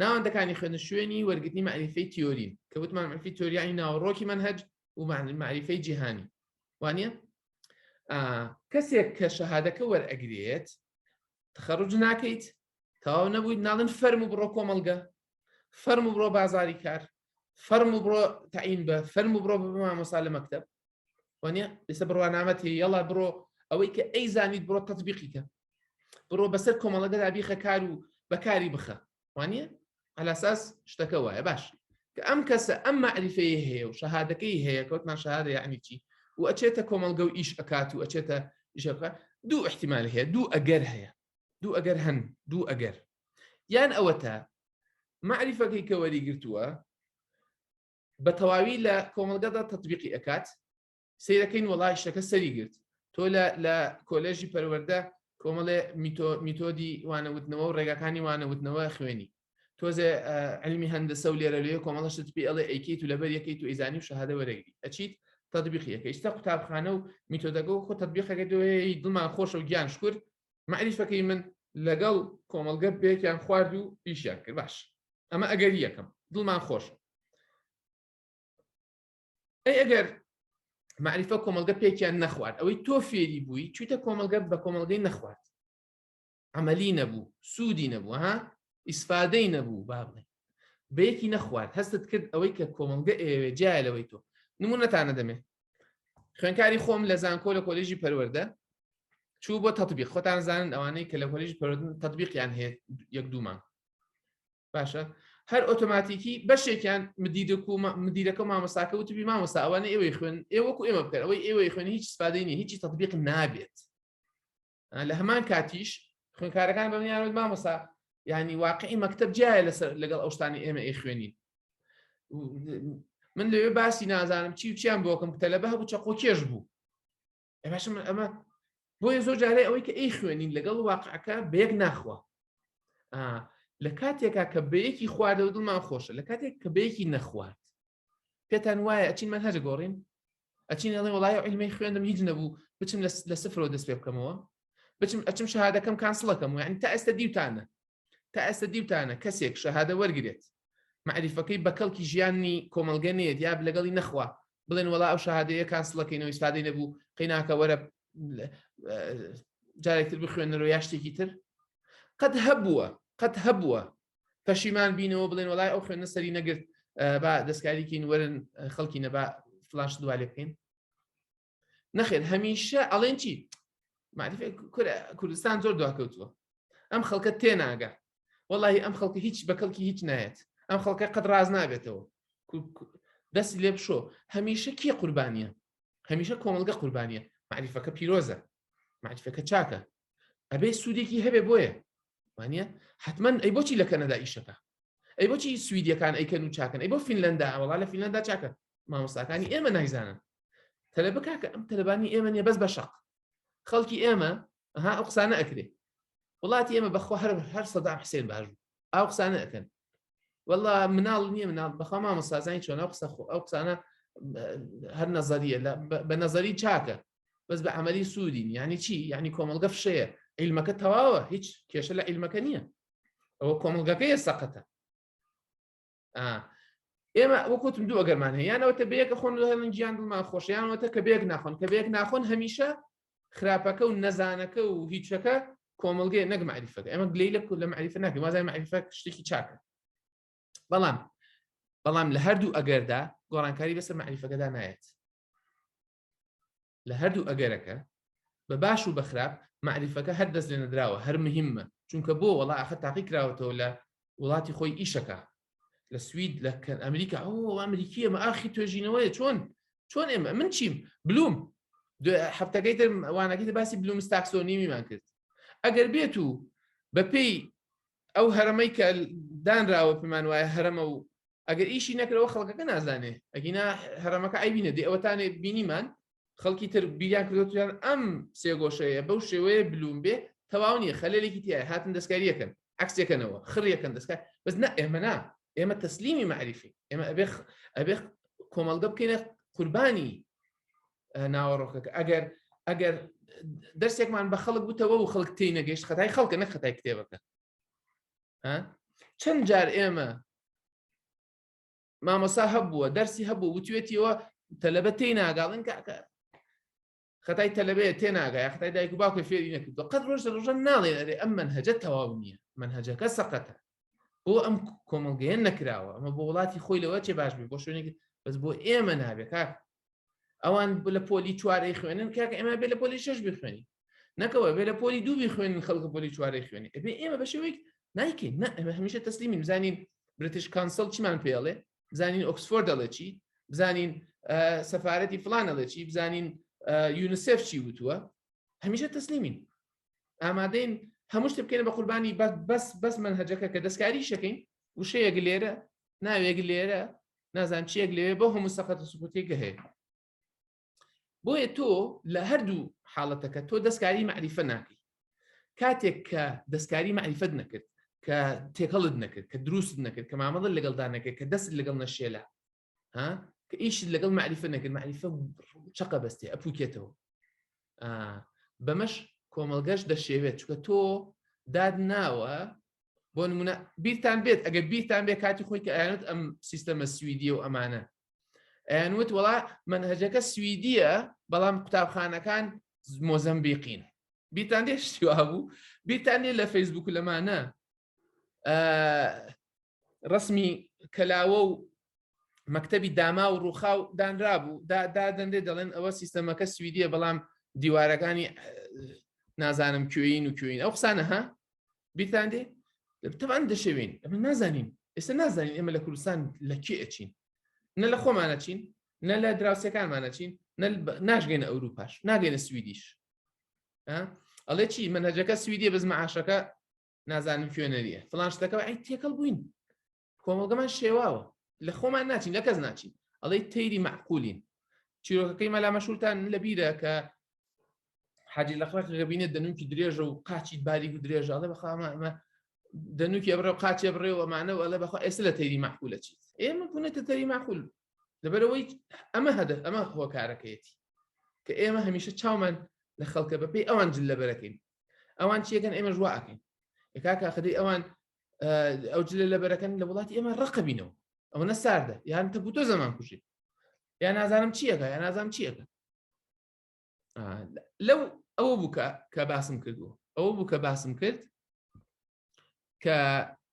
S1: ناوەندەکانی خوێندن شوێنی وەرگرتنی معریفەی تیۆرین کە وتمان معریفەی تیۆریانی ناوەڕۆکی مەنهەج و معریفەی جیهانی وانە کەسێک کە شەهادەکە وەرئەگرێت تخەڕج ناکەیت تەواو نەبوویت ناڵن فەرم و بڕۆ کۆمەڵگە. فەرمو بڕۆ بازاری کار، فەرمو بڕۆ تەعین بە، فەرمو بڕۆ بە مامۆستا لە مەکتەب. وانە ئێستا بڕوانامەت هەیە، یەڵا بڕۆ ئەوەی کە ئەی زانیت بڕۆ تەطبیقی کە، بڕۆ بەسەر کۆمەڵەگەدا بیخە کار و بەکاری بخە. وانە ئەلاساس شتەکە وایە. باش کە ئەم کەسە ئەم مەعریفەیە هەیە و شەهادەکەی هەیە، کەوتمان شەهادە یعنی چی، و ئەچێتە کۆمەڵگە و ئیش ئەکات و ئەچێتە ئیشەکە، دوو احتیمال هەیە، دوو ئەگەر هەیە، دوو ئەگەر هەن، دوو ئەگەر. یان ئەوەتە مەعریفەکەی کە وەری گرتووە بە تەواوی لە کۆمەڵگەدا تەطبیقی ئەکات، سەیرەکەین وەڵای شتەکە سەری گرت. تۆ لە کۆلێژی پەروەردە کۆمەڵێ میتۆدی وانەوتنەوە و ڕێگاکانی وانەوتنەوە خوێنی، تۆزێ علمی هەندەسە و لێرە لێ کۆمەڵە شت پێ ئەڵێ ئەیکەیت و لەبەر یەکەیت و ئەیزانی و شەهادە وەرەگری، ئەچیت تەطبیقی ئەکەی. ئێستا قوتابخانە و میتۆدەکە و خۆ تەطبیقەکەی تۆ هەیە، دڵمان خۆشە و گیان شکر مەعریفەکەی من لەگەڵ کۆمەڵگە بێکیان خوارد و ئیشیان کرد. باش ئەمە ئەگەر یەکەم دڵمان خۆش. ئەی ئەگەر معریفە کۆمەڵگە پێکیان نەخوارد، ئەوەی تۆ فێری بووی چویتە کۆمەڵگە بە کۆمەڵگەی نەخوارد، عملی نەبوو، سوودی نەبوو، ها ئیسفادەی نەبوو، با بڵێ بەیەکی نەخوارد، هەستت کرد ئەوەی کە کۆمەڵگە ئەیەوێ جیایە لەوەی تۆ. نمونەتانە دەمێ خوێنکاری خۆم لە زانکۆ لە کۆلێژی پەروەردە چوو بۆ تەطبیق. خۆتان زانن ئەوانەی کە لە کۆلێژی پەروەردە تەطبیقیان هەیە یەک دوو مانگ. باشە هەر ئۆتۆماتیکی بەشێکیان مدیرەکە و مامۆستاکە وتبی مامۆستا ئەوانە ئێوەی خوێن ئێوەکو ئێمە بکەن، ئەوەی ئێوەی خوێن هیچ ئیسفادەی نییە، هیچی تەطبیق نابێت. لە هەمان کاتیش خوێنکارەکان بە منیان وت مامۆستا یعنی واقعی مەکتەب جیایە لەسەر لەگەڵ ئەو شتانی ئێمە ئەی خوێنین. من لەوێ باسی نازانم چی و چیان بۆکەم، تەلەبە هەبوو چەقۆ کێش بوو. باشە من ئەمە بۆیە زۆر جارێ ئەوەی کە ئەی خوێنین لەگەڵ واقعەکە بەیەک ناخوا. لە کاتێکا کە بەیەکی خواردەوە دڵمان خۆشە، لە کاتێک کە بەیەکی نەخوارد پێتان وایە ئەچین من هەر گۆڕین، ئەچین ئەڵێ وڵای علمی خوێندم هیچ نەبوو، بچم لە سفرەوە دەست پێ بکەمەوە، بچم ئەچم شەهادەکەم کانسڵەکەم. یعنی تا ئێستا دیوتانە، تا ئێستا دیوتانە کەسێک شەهادە وەرگێت معریفەکەی بە کەڵکی ژیانی کۆمەڵگە نێت یا لەگەڵی نەخوا، بڵێن وەڵا ئەو شەهادەیە کانسڵەکەینەوە ئیسفادەی نەبوو، قەیناکە وەرە جارێکتر بخوێنەرەوە یا شتێکی تر. قەت هەبووە، قەت هەبووە پەشیمان بینەوە بڵێن وەڵای ئەو خوێندنە سەری نەگرت، با دەستکاریکین وەرن خەڵکی نەبا فلاش دووا لێ بکەین. نەخێر، هەمیشە ئەڵێن چی؟ معرفە کوردستان زۆر دواکەوتووە، ئەم خەڵکە تێناگا، وەڵی ئەم خەڵکە هیچ بە کەڵکی هیچ نایەت، ئەم خەڵکە قەت ڕاز نابێتەوە، دەستی لێ بشۆ. هەمیشە کێ قوربانیە؟ هەمیشە کۆمەڵگە قوربانیە. معریفەکە پیرۆزە، معریفەکە چاکە، ئەبێ سوودێکی هەبێ بۆیە وانە حتمما. ئەی بۆچی لە کەنەدا ئیشەکە؟ ئەی بۆچی سویدیەکان ئەیکەن و چاکەن؟ ئەی بۆ فینلەندا؟ وەڵا لە فینلەندا چاکە، مامۆستاکانی ئێمە نایزانن. تەلەبە کاکە ئەم تەلەبانی ئێمە نیە بەس بە شەق خەڵکی ئێمە ها ئەو قسانە ئەکرێ. وڵاتی ئێمە بەخوا هەر سەدام حسێن باش بوو، ئەو قسانە ئەکەن. والله مناڵ نییە مناڵ، بەخوا مامۆستازانی چۆن ئەو قسە خۆ ئەو قسانە هەر نەزەریە، بە نەزەری چاکە بەس بە عملی سوودین. یعنی چی؟ یعنی کۆمەڵگە فشەیە، عیلمەکە تەواوە، هیچ کێشە لە عیلمەکە نییە، ئەوە کۆمەڵگەکەیە سەقەتە. ئێمە وەکوتم دوو ئەگەرمان هەیە، یانەوەتە بەیەکە خۆن هەڵن گیان دڵمان خۆش، یانەوەتە کە بێک ناخۆن. کە بێک ناخۆن هەمیشە خراپەکە و نەزانەکە و هیچەکە کۆمەڵگەیە نەک معریفەکە. ئێمە گلەی لە لە معریفە ناکەین، وازای معریفە شتێکی چاکە، بەڵام لە هەردوو ئەگەردا گۆڕانکاری بەسەر معریفەکەدا نایەت. لە هەردوو ئەگەرەکە بە باش و بە خراپ معریفەکە هەر دەست لێ نەدراوە، هەر مهمە. چونکە بۆ وەڵا ئاخر تاقی کراوەتەوە لە وڵاتی خۆی ئیشەکە، لە سوید، لە ئەمریکا. ئەو ئەمریکیە مە ئاخی توێژینەوەیە. چۆن ئێمە من چیم بلوم هەفتەکەی تر وانەکەی تر باسی بلوم تاکسۆنیمیمان کرد. ئەگەر بێت و بەپێی ئەو هەرەمەی کە دانراوە پێمان وایە هەرەمە و ئەگەر ئیشی نەکرەوە خەڵکەکە نازانێ، ئەگینا هەرەمەکە ئایبینە دێ. ئەوەتانێ بینیمان خەڵکی تر بیریان کردوتیان ئەم سێگۆشەیە بەو شێوەیە بلوم بێ تەواو نییە، خەلێکی تایە، هاتن دەستکاریەکەن، عکسێکەنەوە، خڕیەکەن دەستکار. بەس نە ئێمە نا، ئێمە تەسلیمی معریفی، ئێمە ئەبێ کۆمەڵگە بکەینە قوربانی ناوەڕۆکەکە. ئەگەر دەرسێکمان بە خەڵک بتەوە و خەڵک تێی نەگەیشت، خەتای خەڵکە نەک خەتای کتێبەکە. چەند جار ئێمە مامۆسا هەبووە دەرسی هەبوو وتوێتیەوە تەلەبە تێی ناگاڵن کاکە خەتای تەلەبەیە تێ ناگا، یا خەتای دایک و باوکە فێری نەکردووە. قەت ڕۆژ لە ڕۆژە ناڵێن ئەرێ ئەم مەنهەجە تەواو نییە، مەنهەجەکە سەقەتە. بۆ ئەم کۆمەڵگەیە نەکراوە ئەمە بۆ وڵاتی خۆی لەوە چێ باش بێ بۆ شوێنێک بەس بۆ ئێمە نابێ کاک ئەوان لە پۆلی چوارەی خوێنن کاک ئێمە بێ لە پۆلی شەش بخوێنی نەکەوە بێ لە پۆلی دوو بخوێنن خەڵکە پۆلی چوارەی خوێنی ئەبێ ئێمە بە شێوەیەک نایکەین نە ئێمە هەمیشە تەسلیمین بزانین British Council چیمان پێڵێ بزانین ئۆکسفۆرد دەڵێ چی بزانین سەفارەتی فلان ئەڵێ چی بزانین یونسێف چی وتووە هەمیشە تەسلیمین ئامادەین هەموو شتێ بکەین بە قوربانی بەس بەس مەنهەجەکە کە دەستکاری شەکەین وشەیەک لێرە ناوێک لێرە نازان چیەک لێ بۆ هەموو سەقەت و سکوتێکە هەیە بۆیە تۆ لە هەردوو حاڵەتەکە تۆ دەستکاری معریفە ناکەی کاتێک کە دەستکاری معریفەت نەکرد کە تێکەڵت نەکرد کە دروست نەکرد کە مامەڵت لەگەڵدا نەکرد کە دەست لەگەڵ نەشێلە ها کە ئیشت لەگەڵ معریفە نەکرد معریفە چەقە بەستێ ئەپوکێتەوە بەمەش کۆمەڵگەش دەشێوێت چکە تۆ داد ناوە بۆ نمونە بیرتان بێت ئەگەر بیرتان بێ کاتی خۆی کە ئەیانوت ئەم سیستەمە سویدیە و ئەمانە ئەیانوت وڵا منهجەکە سویدیە بەڵام قوتابخانەکان مۆزەمبیقین بیرتان دێ شتی وابوو بیرتان دێ لە فەیسبوک لەمانە ڕسمی کەلاوە و مەکتەبی داما و ڕووخا و دانرابوو دادەنرێ دەڵێن ئەوە سیستەمەکە سویدیە بەڵام دیوارەکانی نازانم کوێین و کوێین ئەو قسانە ها بیرتان دێ تەبان دەشێوین ئەمە نازانین ئێستا نازانین ئێمە لە کوردستان لە کێ ئەچین نە لە خۆمانە چین نە لە دراوسەکانمانە چین ناشگەینە ئەوروپاش ناگەینە سویدیش ئەڵێ چی منهجەکە سویدیە بەس معاشەکە نازانم کوێنەریە فلان شتەکە ئەی تێکەڵ بووین کۆمەڵگەمان شێواوە لە خۆمان ناچین لە کەس ناچین ئەڵێ تەیری معقولین چیرۆکەکەی مەلا مەشورتان لەبیرە کە حاجی لە خڕک گەبینێت دەنوکی درێژە و قاچی باریک و درێژە ئەڵێ بەخوا ئەمە دەنوکی ئەبڕێ و قاچێ بڕێ و ئەمانە و ئەڵێ بەخوا ئێستا لە تەیری معقولە چیت ئێمە بوونەتە تەیری معقول لەبەرەوەی ئەمە هەدە ئەمە هۆکارەکەیەتی کە ئێمە هەمیشە چاومان لە خەڵکە بەپێی ئەوان جل لەبەرەکەین ئەوان چیەکەن ئێمە ژوا ئەکەین کاکە خدەی ئەوان ئەو جلە لەبەرەکەن لە وڵاتی ئێمە ڕقبینەوە ئەوە نە ساردە یان تەبوو تۆ زەمان کوژی یان نازانم چیەکە یان نازانم چیەکە لەو ئەوە بوو کە کە باسم کردووە ئەوە بوو کە باسم کرد کە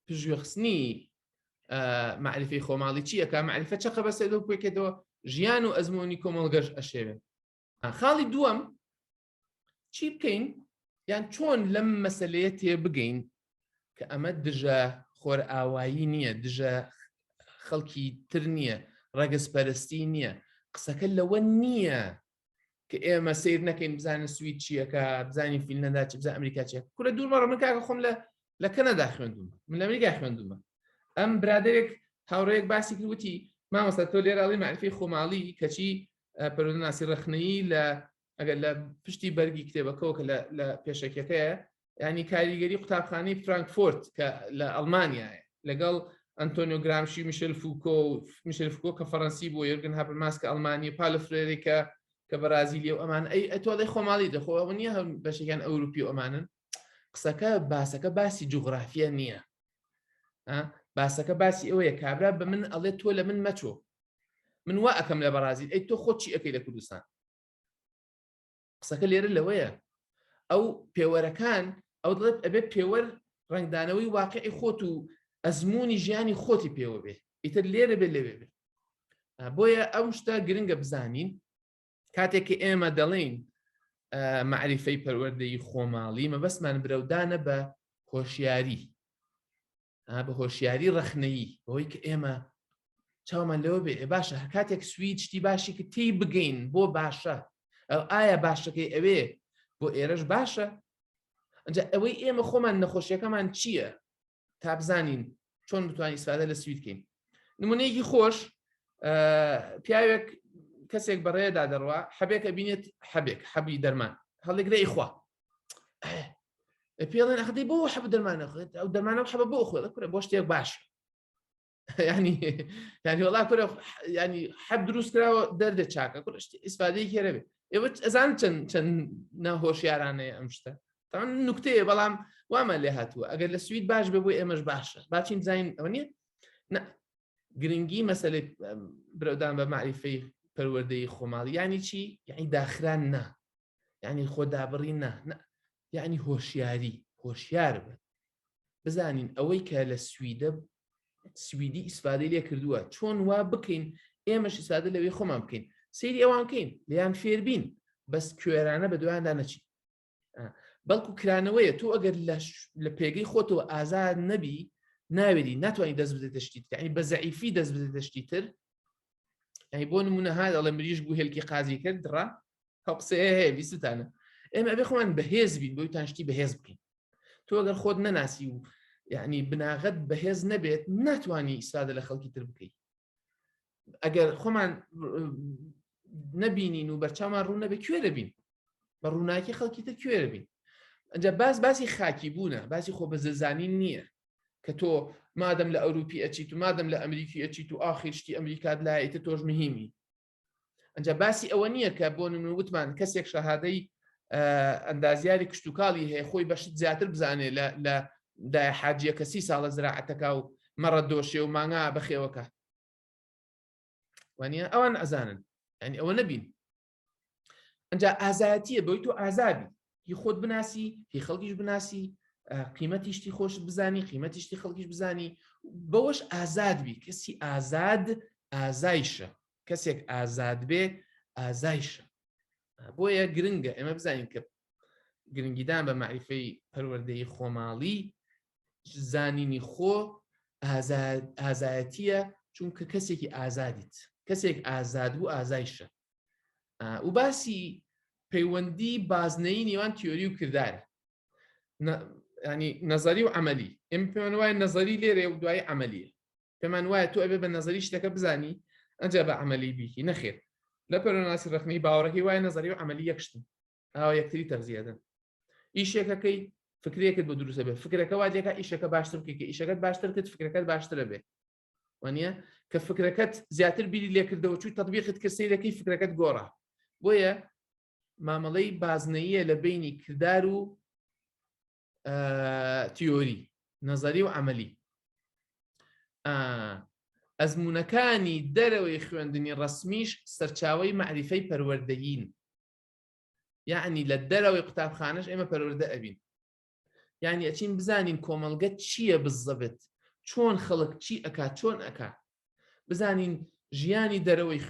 S1: پژوێخستنی معرفی خۆماڵی چیەکە معرفە چەقە بەسەر پێکێتەوە ژیان و ئەزمموی کۆمەڵگەش ئەشێوێن خاڵی دووەم چی بکەین یان چۆن لەم مەسلەیە تێبگەین کە ئەمە دژە خۆرئاوایی نییە دژە خەڵکی تر نییە ڕەگەزپەرستی نییە قسەکە لەوە نییە کە ئێمە سیر نەکەین بزانین سوید چیەکە بزانین فیلنەدا چ بزان ئەمریکا چیە کورە دوور مەڕە من کاکە خۆم لە لە کەنەدا خوێندومە من لە ئەمریکا خوێندومە ئەم برادێک هاوڕێیەک باسی کرد وتی مامۆستا تۆ لێرە ئەڵێی مەعریفەی خۆماڵی کەچی پەروەردەناسی ڕەخنەیی لە ئەگەر لە پشتی بەرگی کتێبەکەەوە کە لە پێشەکیەکەیە ینی کاریگەری قوتابخانەی فرانکفۆرت کە لە ئەڵمانیایە لەگەڵ ئەنتۆنیۆ گرامشی میشل فوکۆ میشل فوکۆ کە فەڕەنسی بۆ یۆرگن هابرماس کە ئەڵمانی پالۆ فرێری کە کە بەرازیلی و ئەمان ئەی ئەتۆ خۆماڵی دەخۆ ئەوە نییە هەم بەشێکیان ئەوروپی و ئەمانن قسەکە باسەکە باسی جوغرافیە نییە باسەکە باسی ئەوەیە کابرا بە من ئەڵێ تۆ لە من مەچۆ من وا ئەەکەم لە بەڕازیل ئەی تۆ خۆ چی ئەەکەی لە کوردستان قسەکە لێرە لەوەیە ئەو پێوەرەکان ئەو دەڵێت ئەبێت پێوەر ڕنگدانەوەی واقعی خۆت و ئەزمموی ژیانی خۆتی پێوە بێ ئیتر لێرە بێ لەوێ بێ بۆیە ئەو شتە گرنگە بزانین کاتێک کە ئێمە دەڵێین معریفەی پەروەردەی خۆماڵی مەبەستمان برەودانە بە هۆشیاری بە هۆشیاری ڕەخنەیی بەوەی کە ئێمە چاومان لەوە بێ باشە هەر کاتێک سوید شتی باشی کە تێی بگەین بۆ باشە ئەو ئایا باشەکەی ئەوێ بۆ ئێرەش باشە ئەجا ئەوەی ئێمە خۆمان نەخۆشیەکەمان چییە تا بزانین چۆن بتوانین ئیسفادە لە سوید کەین نمونەیەکی خۆش پیاوێک کەسێک بەڕێدا دەڕوا حەبێکە بینێت حەبێک حەبی دەرمان هەڵێگرە ئیخوا پێڵێن ئەخدەی بۆ حەب دەرمانە خوێت ئەو دەرمانە حەبە بۆ خۆ کورە بۆ شتێک باش ینی ینی وڵا کورە ینی حەب دروست کراوە دەردە چاکە کورە شتی ئیسفادەی کێرە بێ ئێوە ئەزان چەند چەند ناهۆشیارانەیە ئەم شتە تاوان نوکتەیە بەڵام وامان لێ هاتووە ئەگەر لە سوید باش بێ بۆ ئێمەش باشە باچین بزانین ئەوە نییە گرنگی مەسەلەی برەودان بە معریفەی پەروەردەی خۆماڵی یعنی چی یعنی داخران نا یعنی خۆ دابڕی نا یعنی هۆشیاری هۆشیار بن. بزانین ئەوەی کە لە سویدە سویدی ئیسفادەی لێ کردووە چۆن وا بکەین ئێمەش ئیسفادە لەوەی خۆمان بکەین سەیری ئەوان کەین لیان فێربین بەس کوێرانە بە دوایاندا نەچین بەڵکو کرانەوەیە تۆ ئەگەر لە پێگەی خۆتەوە ئازاد نەبی ناوێری ناتوانانی دەست بدێتە شتی تر ینی بە زەعیفی دەست بدێتە شتی تر ئەی بۆ نمونە ها دەڵێ مریش بوو هێلکی قازی کرد دڕا ئەو قسەیە هەیە بیستتانە ئێمە ئەبێ خۆمان بەهێز بین بۆی تان شتی بەهێز بکەین تۆ ئەگەر خۆت نەناسی و یعنی بناغەت بەهێز نەبێت ناتوانانی ئیسفادە لە خەڵکی تر بکەیت ئەگەر خۆمان نەبینین و بەرچاومان ڕوون نەبێ کوێ دەبین بە ڕووناکی خەڵکی تر کوێ دەبین ئەجا باس باسی خاکی بوونە باسی خۆ بە زلزانین نییە کە تۆ مادەم لە ئەوروپی ئەچیت و مادەم لە ئەمریکی ئەچیت و ئاخیر شتی ئەمریکات لایتە تۆش مهمی ئەجا باسی ئەوە نییە کە بۆ نمونە وتمان کەسێک شەهادەی ئەندازیاری کشتتوکاڵی هەیە خۆی بەشت زیاتر بزانێ لە دایە حاجیە کە سی ساڵە زراعەتەکە و مەڕە دۆشێ و مانگا بەخێوەکە وانە ئەوان ئەزانن ینی ئەوە نەبین ئەجا ئازایەتیە بۆی تۆ ئازابی هی خۆت بناسی هی خەڵکیش بناسی قیمەتی شتی خۆش بزانی قیمەتی شتی خەڵکیش بزانی بەوەش ئازاد بی کەسی ئازاد ئازایشە کەسێک ئازاد بێ ئازایشە بۆیە گرنگە ئێمە بزانین کە گرنگیدان بە معریفەی پەروەردەی خۆماڵی زانینی خۆ ئازایەتیە چونکە کەسێکی ئازادیت کەسێک ئازاد بوو ئازایشە و باسی پەیوەندی بازنەی نێوان تیۆری و کردار ینی نەزەری و عملی ئێمە پێمان وایە نەزەری لێرێ و دوای عملیە پێمان وایە تۆ ئەبێ بە نەزەری شتەکە بزانی ئەجا بە عملی بیکی نەخێر لە پەرۆناسی ڕخنەی باوەڕەکەی وایە نەزەری و عملی یەکشتن ئاوا یەکتری تەغزیەدەن ئیشێکەکەی فکرێکت بۆ دروستە بێت فکرەکە وا لێکا ئیشەکە باشتر بکەیت کە ئیشەکەت باشتر کرد فکرەکەت باشترە بێ وانە کە فکرەکەت زیاتر بیری لێکردەوە چوی تطبیقت کرد سەیرەکەی فکرەکەت گۆڕا بۆیە مامەڵەی بازنەیە لە بینی کردار و تیۆری نەزەری و عملی ئەزمونەکانی دەرەوەی خوێندنی ڕسمیش سەرچاوی معریفەی پەروەردەیین یعنی لە دەرەوەی قوتابخانەش ئێمە پەروەردە ئەبین یعنی ئەچین بزانین کۆمەڵگە چییە بزەبت چۆن خەڵک چی ئەک چۆن ئەک بزانین ژیانی دەرەوەی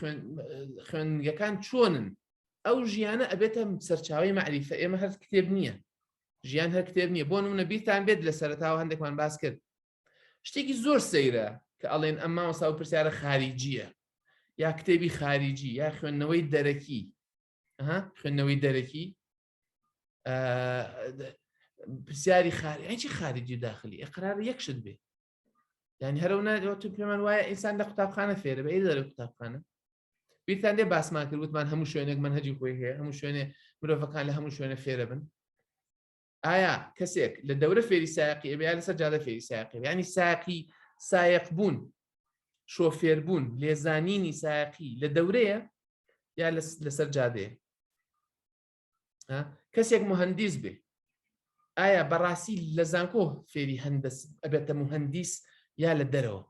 S1: خوێندگەکان چۆنن ئەو ژیانە ئەبێتە سەرچاوی معریفە ئێمە هەر کتێب نییە ژیان هەر کتێب نییە بۆ نمونە بیرتان بێت لە سەرتاوە هەندێکمان باس کرد شتێکی زۆر سەیرە کە ئەڵێن ئەم مامۆستا و پرسیارە خارجیە یا کتێبی خارجی یا خوێندنەوەی دەرەکی خوێندنەوەی دەرەکی پرسیاری خارجی خارجی داخلی ئقرار یەک شت بێ یعنی هەرو نادەوە تو پێمان وایە ئینسان لە قوتابخانە فێرە بە دەرە قوتابخانە بیرتان لێ باسمان کرد وتمان هەموو شوێنێک منهجی خۆی هەیە هەموو شوێنێ مرۆڤەکان لە هەموو شوێنە فێرە بن ئایا کەسێک لە دەورە فێری ساقی ئەبێ لەسەر جادە فێری ساقی ینی ساقی سایق بوون شۆفێر بوون لێزانینی ساقی لە دەورەیە یا لەسەر جادەیە کەسێک مهندیس بێ ئایا بەڕاستی لە زانکۆ فێری هەندەس ئەبێتە مهندیس یا لە دەرەوە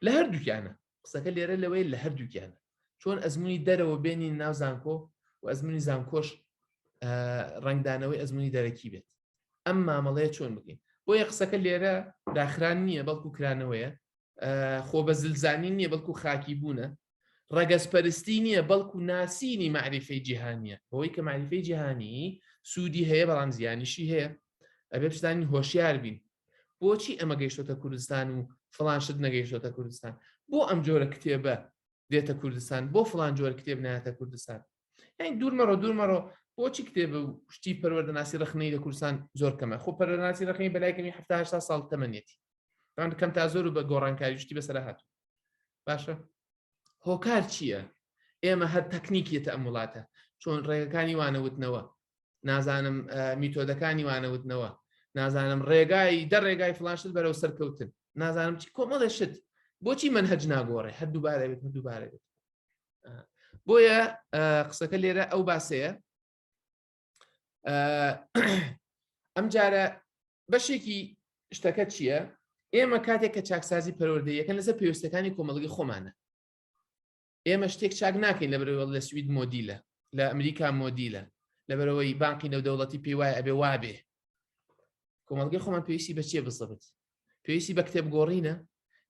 S1: لە هەردووکیانە قسەکە لێرە لەوەی لە هەردووکیانە چۆن ئەزمموی دەرەوە بێنی ناو زانکۆ و ئەزمموی زانکۆش ڕنگدانەوەی ئەزمموی دەرەکی بێت ئەم مامەڵەیە چۆن بکەین بۆیە قسەکە لێرە داخران نییە بەڵکو کرانەوەیە خۆ بە زلزانی نییە بەڵکو خاکی بوونە ڕەگەزپەرستی نییە بەڵکو ناسینی معریفەی جیهانیە بەوەی کە معریفەی جیهانی سوودی هەیە بەڵام زیانیشی هەیە ئەبێ بشتانی هۆشیار بین بۆچی ئەمە گەیشتۆتە کوردستان و فلان شت نەگەیشتۆتە کوردستان بۆ ئەم جۆرە کتێبە دێتە کوردستان بۆ فلان جۆر کتێب نایەتە کوردستان یعنی دوور مەڕۆ دوور مەڕۆ بۆچی کتێب و شتی پەروەردەناسی ڕخنەی لە کوردستان زۆر کەمە خۆ پەروەردەناسی ڕخنەی بەلای کەمی 70 ساڵ تەمەنیەتی کەم تا زۆر و بە گۆڕانکاری شتی بەسەر هاتوو باشە هۆکار چییە ئێمە هەر تەکنیکیەتە ئەم وڵاتە چۆن ڕێگەکانی وانەوتنەوە نازانم میتۆدەکانی وانەوتنەوە نازانم ڕێگای دە ڕێگای فلانشت بەرەو سەرکەوتن نازانم چی کۆمەڵێ شت بۆچی من هەج ناگۆڕێ هەر دووبارە بێت هەر دووبارە بێت بۆیە قسەکە لێرە ئەو باسەیە ئەم جارە بەشێکی شتەکە چییە ئێمە کاتێک کە چاکسازی پەروەردەیەکەن لەسەر پێویستەکانی کۆمەڵگەی خۆمانە ئێمە شتێک چاک ناکەین لەبەرەوە لە سوید مۆدیلە لە ئەمریکا مۆدیلە لەبەرەوەی بانقی نێودەوڵەتی پێی وایە ئەبێ وابێ. کۆمەڵگەی خۆمان پێویستی بە چیە بزەبت؟ پێویستی بە کتێب گۆڕینە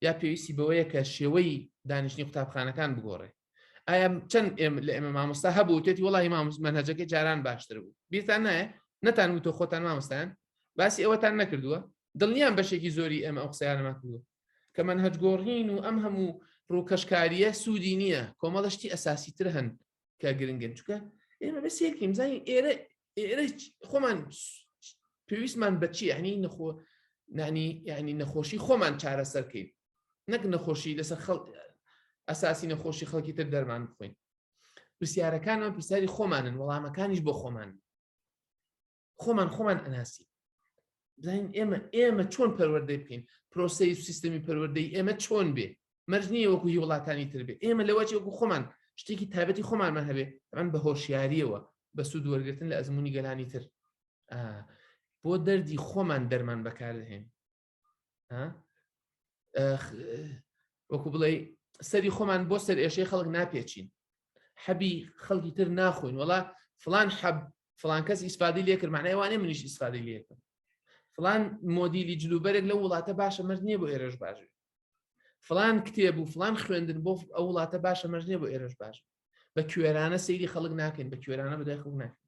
S1: یا پێویستی بەوەیە کە شێوەی دانیشتنی قوتابخانەکان بگۆڕێ؟ ئایا چەند لە ئێمە مامۆستا هەبوو تێتی وڵی مامۆس مەنهەجەکەی جاران باشتر بوو؟ بیرتان نایە؟ نەتان وتۆ خۆتان مامۆستایان باسی ئەوەتان نەکردووە؟ دڵنیام بەشێکی زۆری ئێمە ئەو قسەیانەمان کردووە کە مەنهەج گۆڕین و ئەم هەموو ڕووکەشکاریە سوودی نییە، کۆمەڵە شتی ئەساسی تر هەن کە گرنگن، چونکە ئێمە بە سێکیم زانین ئێرە ئێرە خۆمان پێویستمان بە چی، یعنی نەخۆ نانی یعنی نەخۆشی خۆمان چارەسەرکەین نەک نەخۆشی لەسەر خەڵ ئەساسی نەخۆشی خەڵکی تر دەرمان بخۆین. پرسیارەکانمان پرسیاری خۆمانن، وەڵامەکانیش بۆ خۆمان. خۆمان خۆمان ئەناسی بزانین ئێمە ئێمە چۆن پەروەردەی بکەین، پرۆسەی سیستەمی پەروەردەی ئێمە چۆن بێ، مەرج نییە وەکو هی وڵاتانی تر بێ. ئێمە لەوە چی وەکو خۆمان شتێکی تایبەتی خۆمانمان هەبێ، ئەمان بە هۆشیاریەوە بە سوود وەرگرتن لە ئەزمموی گەلانی تر بۆ دەردی خۆمان دەرمان بەکاردەهێن. وەکو بڵێ سەری خۆمان بۆ سەر ئێشەی خەڵک ناپێچین، حەبی خەڵکی تر ناخۆین. وڵا فلان حەب فلان کەس ئیسفادەی لێکرد معنای وانێ منیش ئیسفادەی لێکم. فلان مۆدیلی جلوبەرێک لەو وڵاتە باشە مەرج نییە بۆ ئێرەش باش. فلان کتێب و فلان خوێندن بۆ ئەو وڵاتە باشە مەرج نییە بۆ ئێرەش باش. بە کوێرانە سەیری خەڵک ناکەین، بە کوێرانە بەدای خەڵک ناکەین.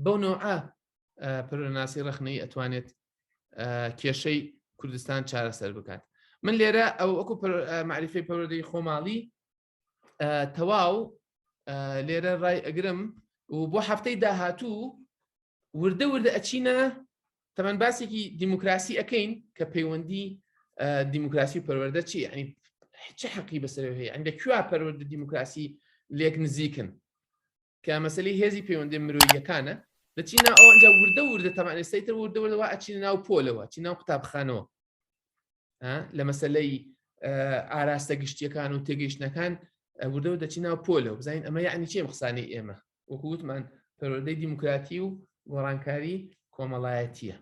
S1: بەو نەوعە پەروەردەناسی ڕەخنەیی ئەتوانێت کێشەی کوردستان چارەسەر بکات. من لێرە ئەو وەکو معریفەی پەروەردەی خۆماڵی تەواو لێرە ڕای ئەگرم و بۆ هەفتەی داهاتوو وردە وردە ئەچینە تەمان باسێکی دیموکراسی ئەەکەین کە پەیوەندی دیموکراسی و پەروەردە چی، یعنی چ حەقی بەسەر هەیە، ئەندە کوێ پەروەردە دیموکراسی لێک نزیکن کە مەسەلەی هێزی پەیوەندی مرۆییەکانە. دەچینە ئەو ئەنجا وردە وردە تەمان ئێستای تر وردە وردە وا ئەچینە ناو پۆلەوە، چی ناو قوتابخانەوە لە مەسەلەی ئاراستە گشتیەکان و تێگەیشتنەکان وردە و دەچی ناو پۆلەوە بزانین ئەمە یعنی چی قسانەی ئێمە وەکو وتمان پەروەردەی دیموکراتی و گۆڕانکاری کۆمەڵایەتیە.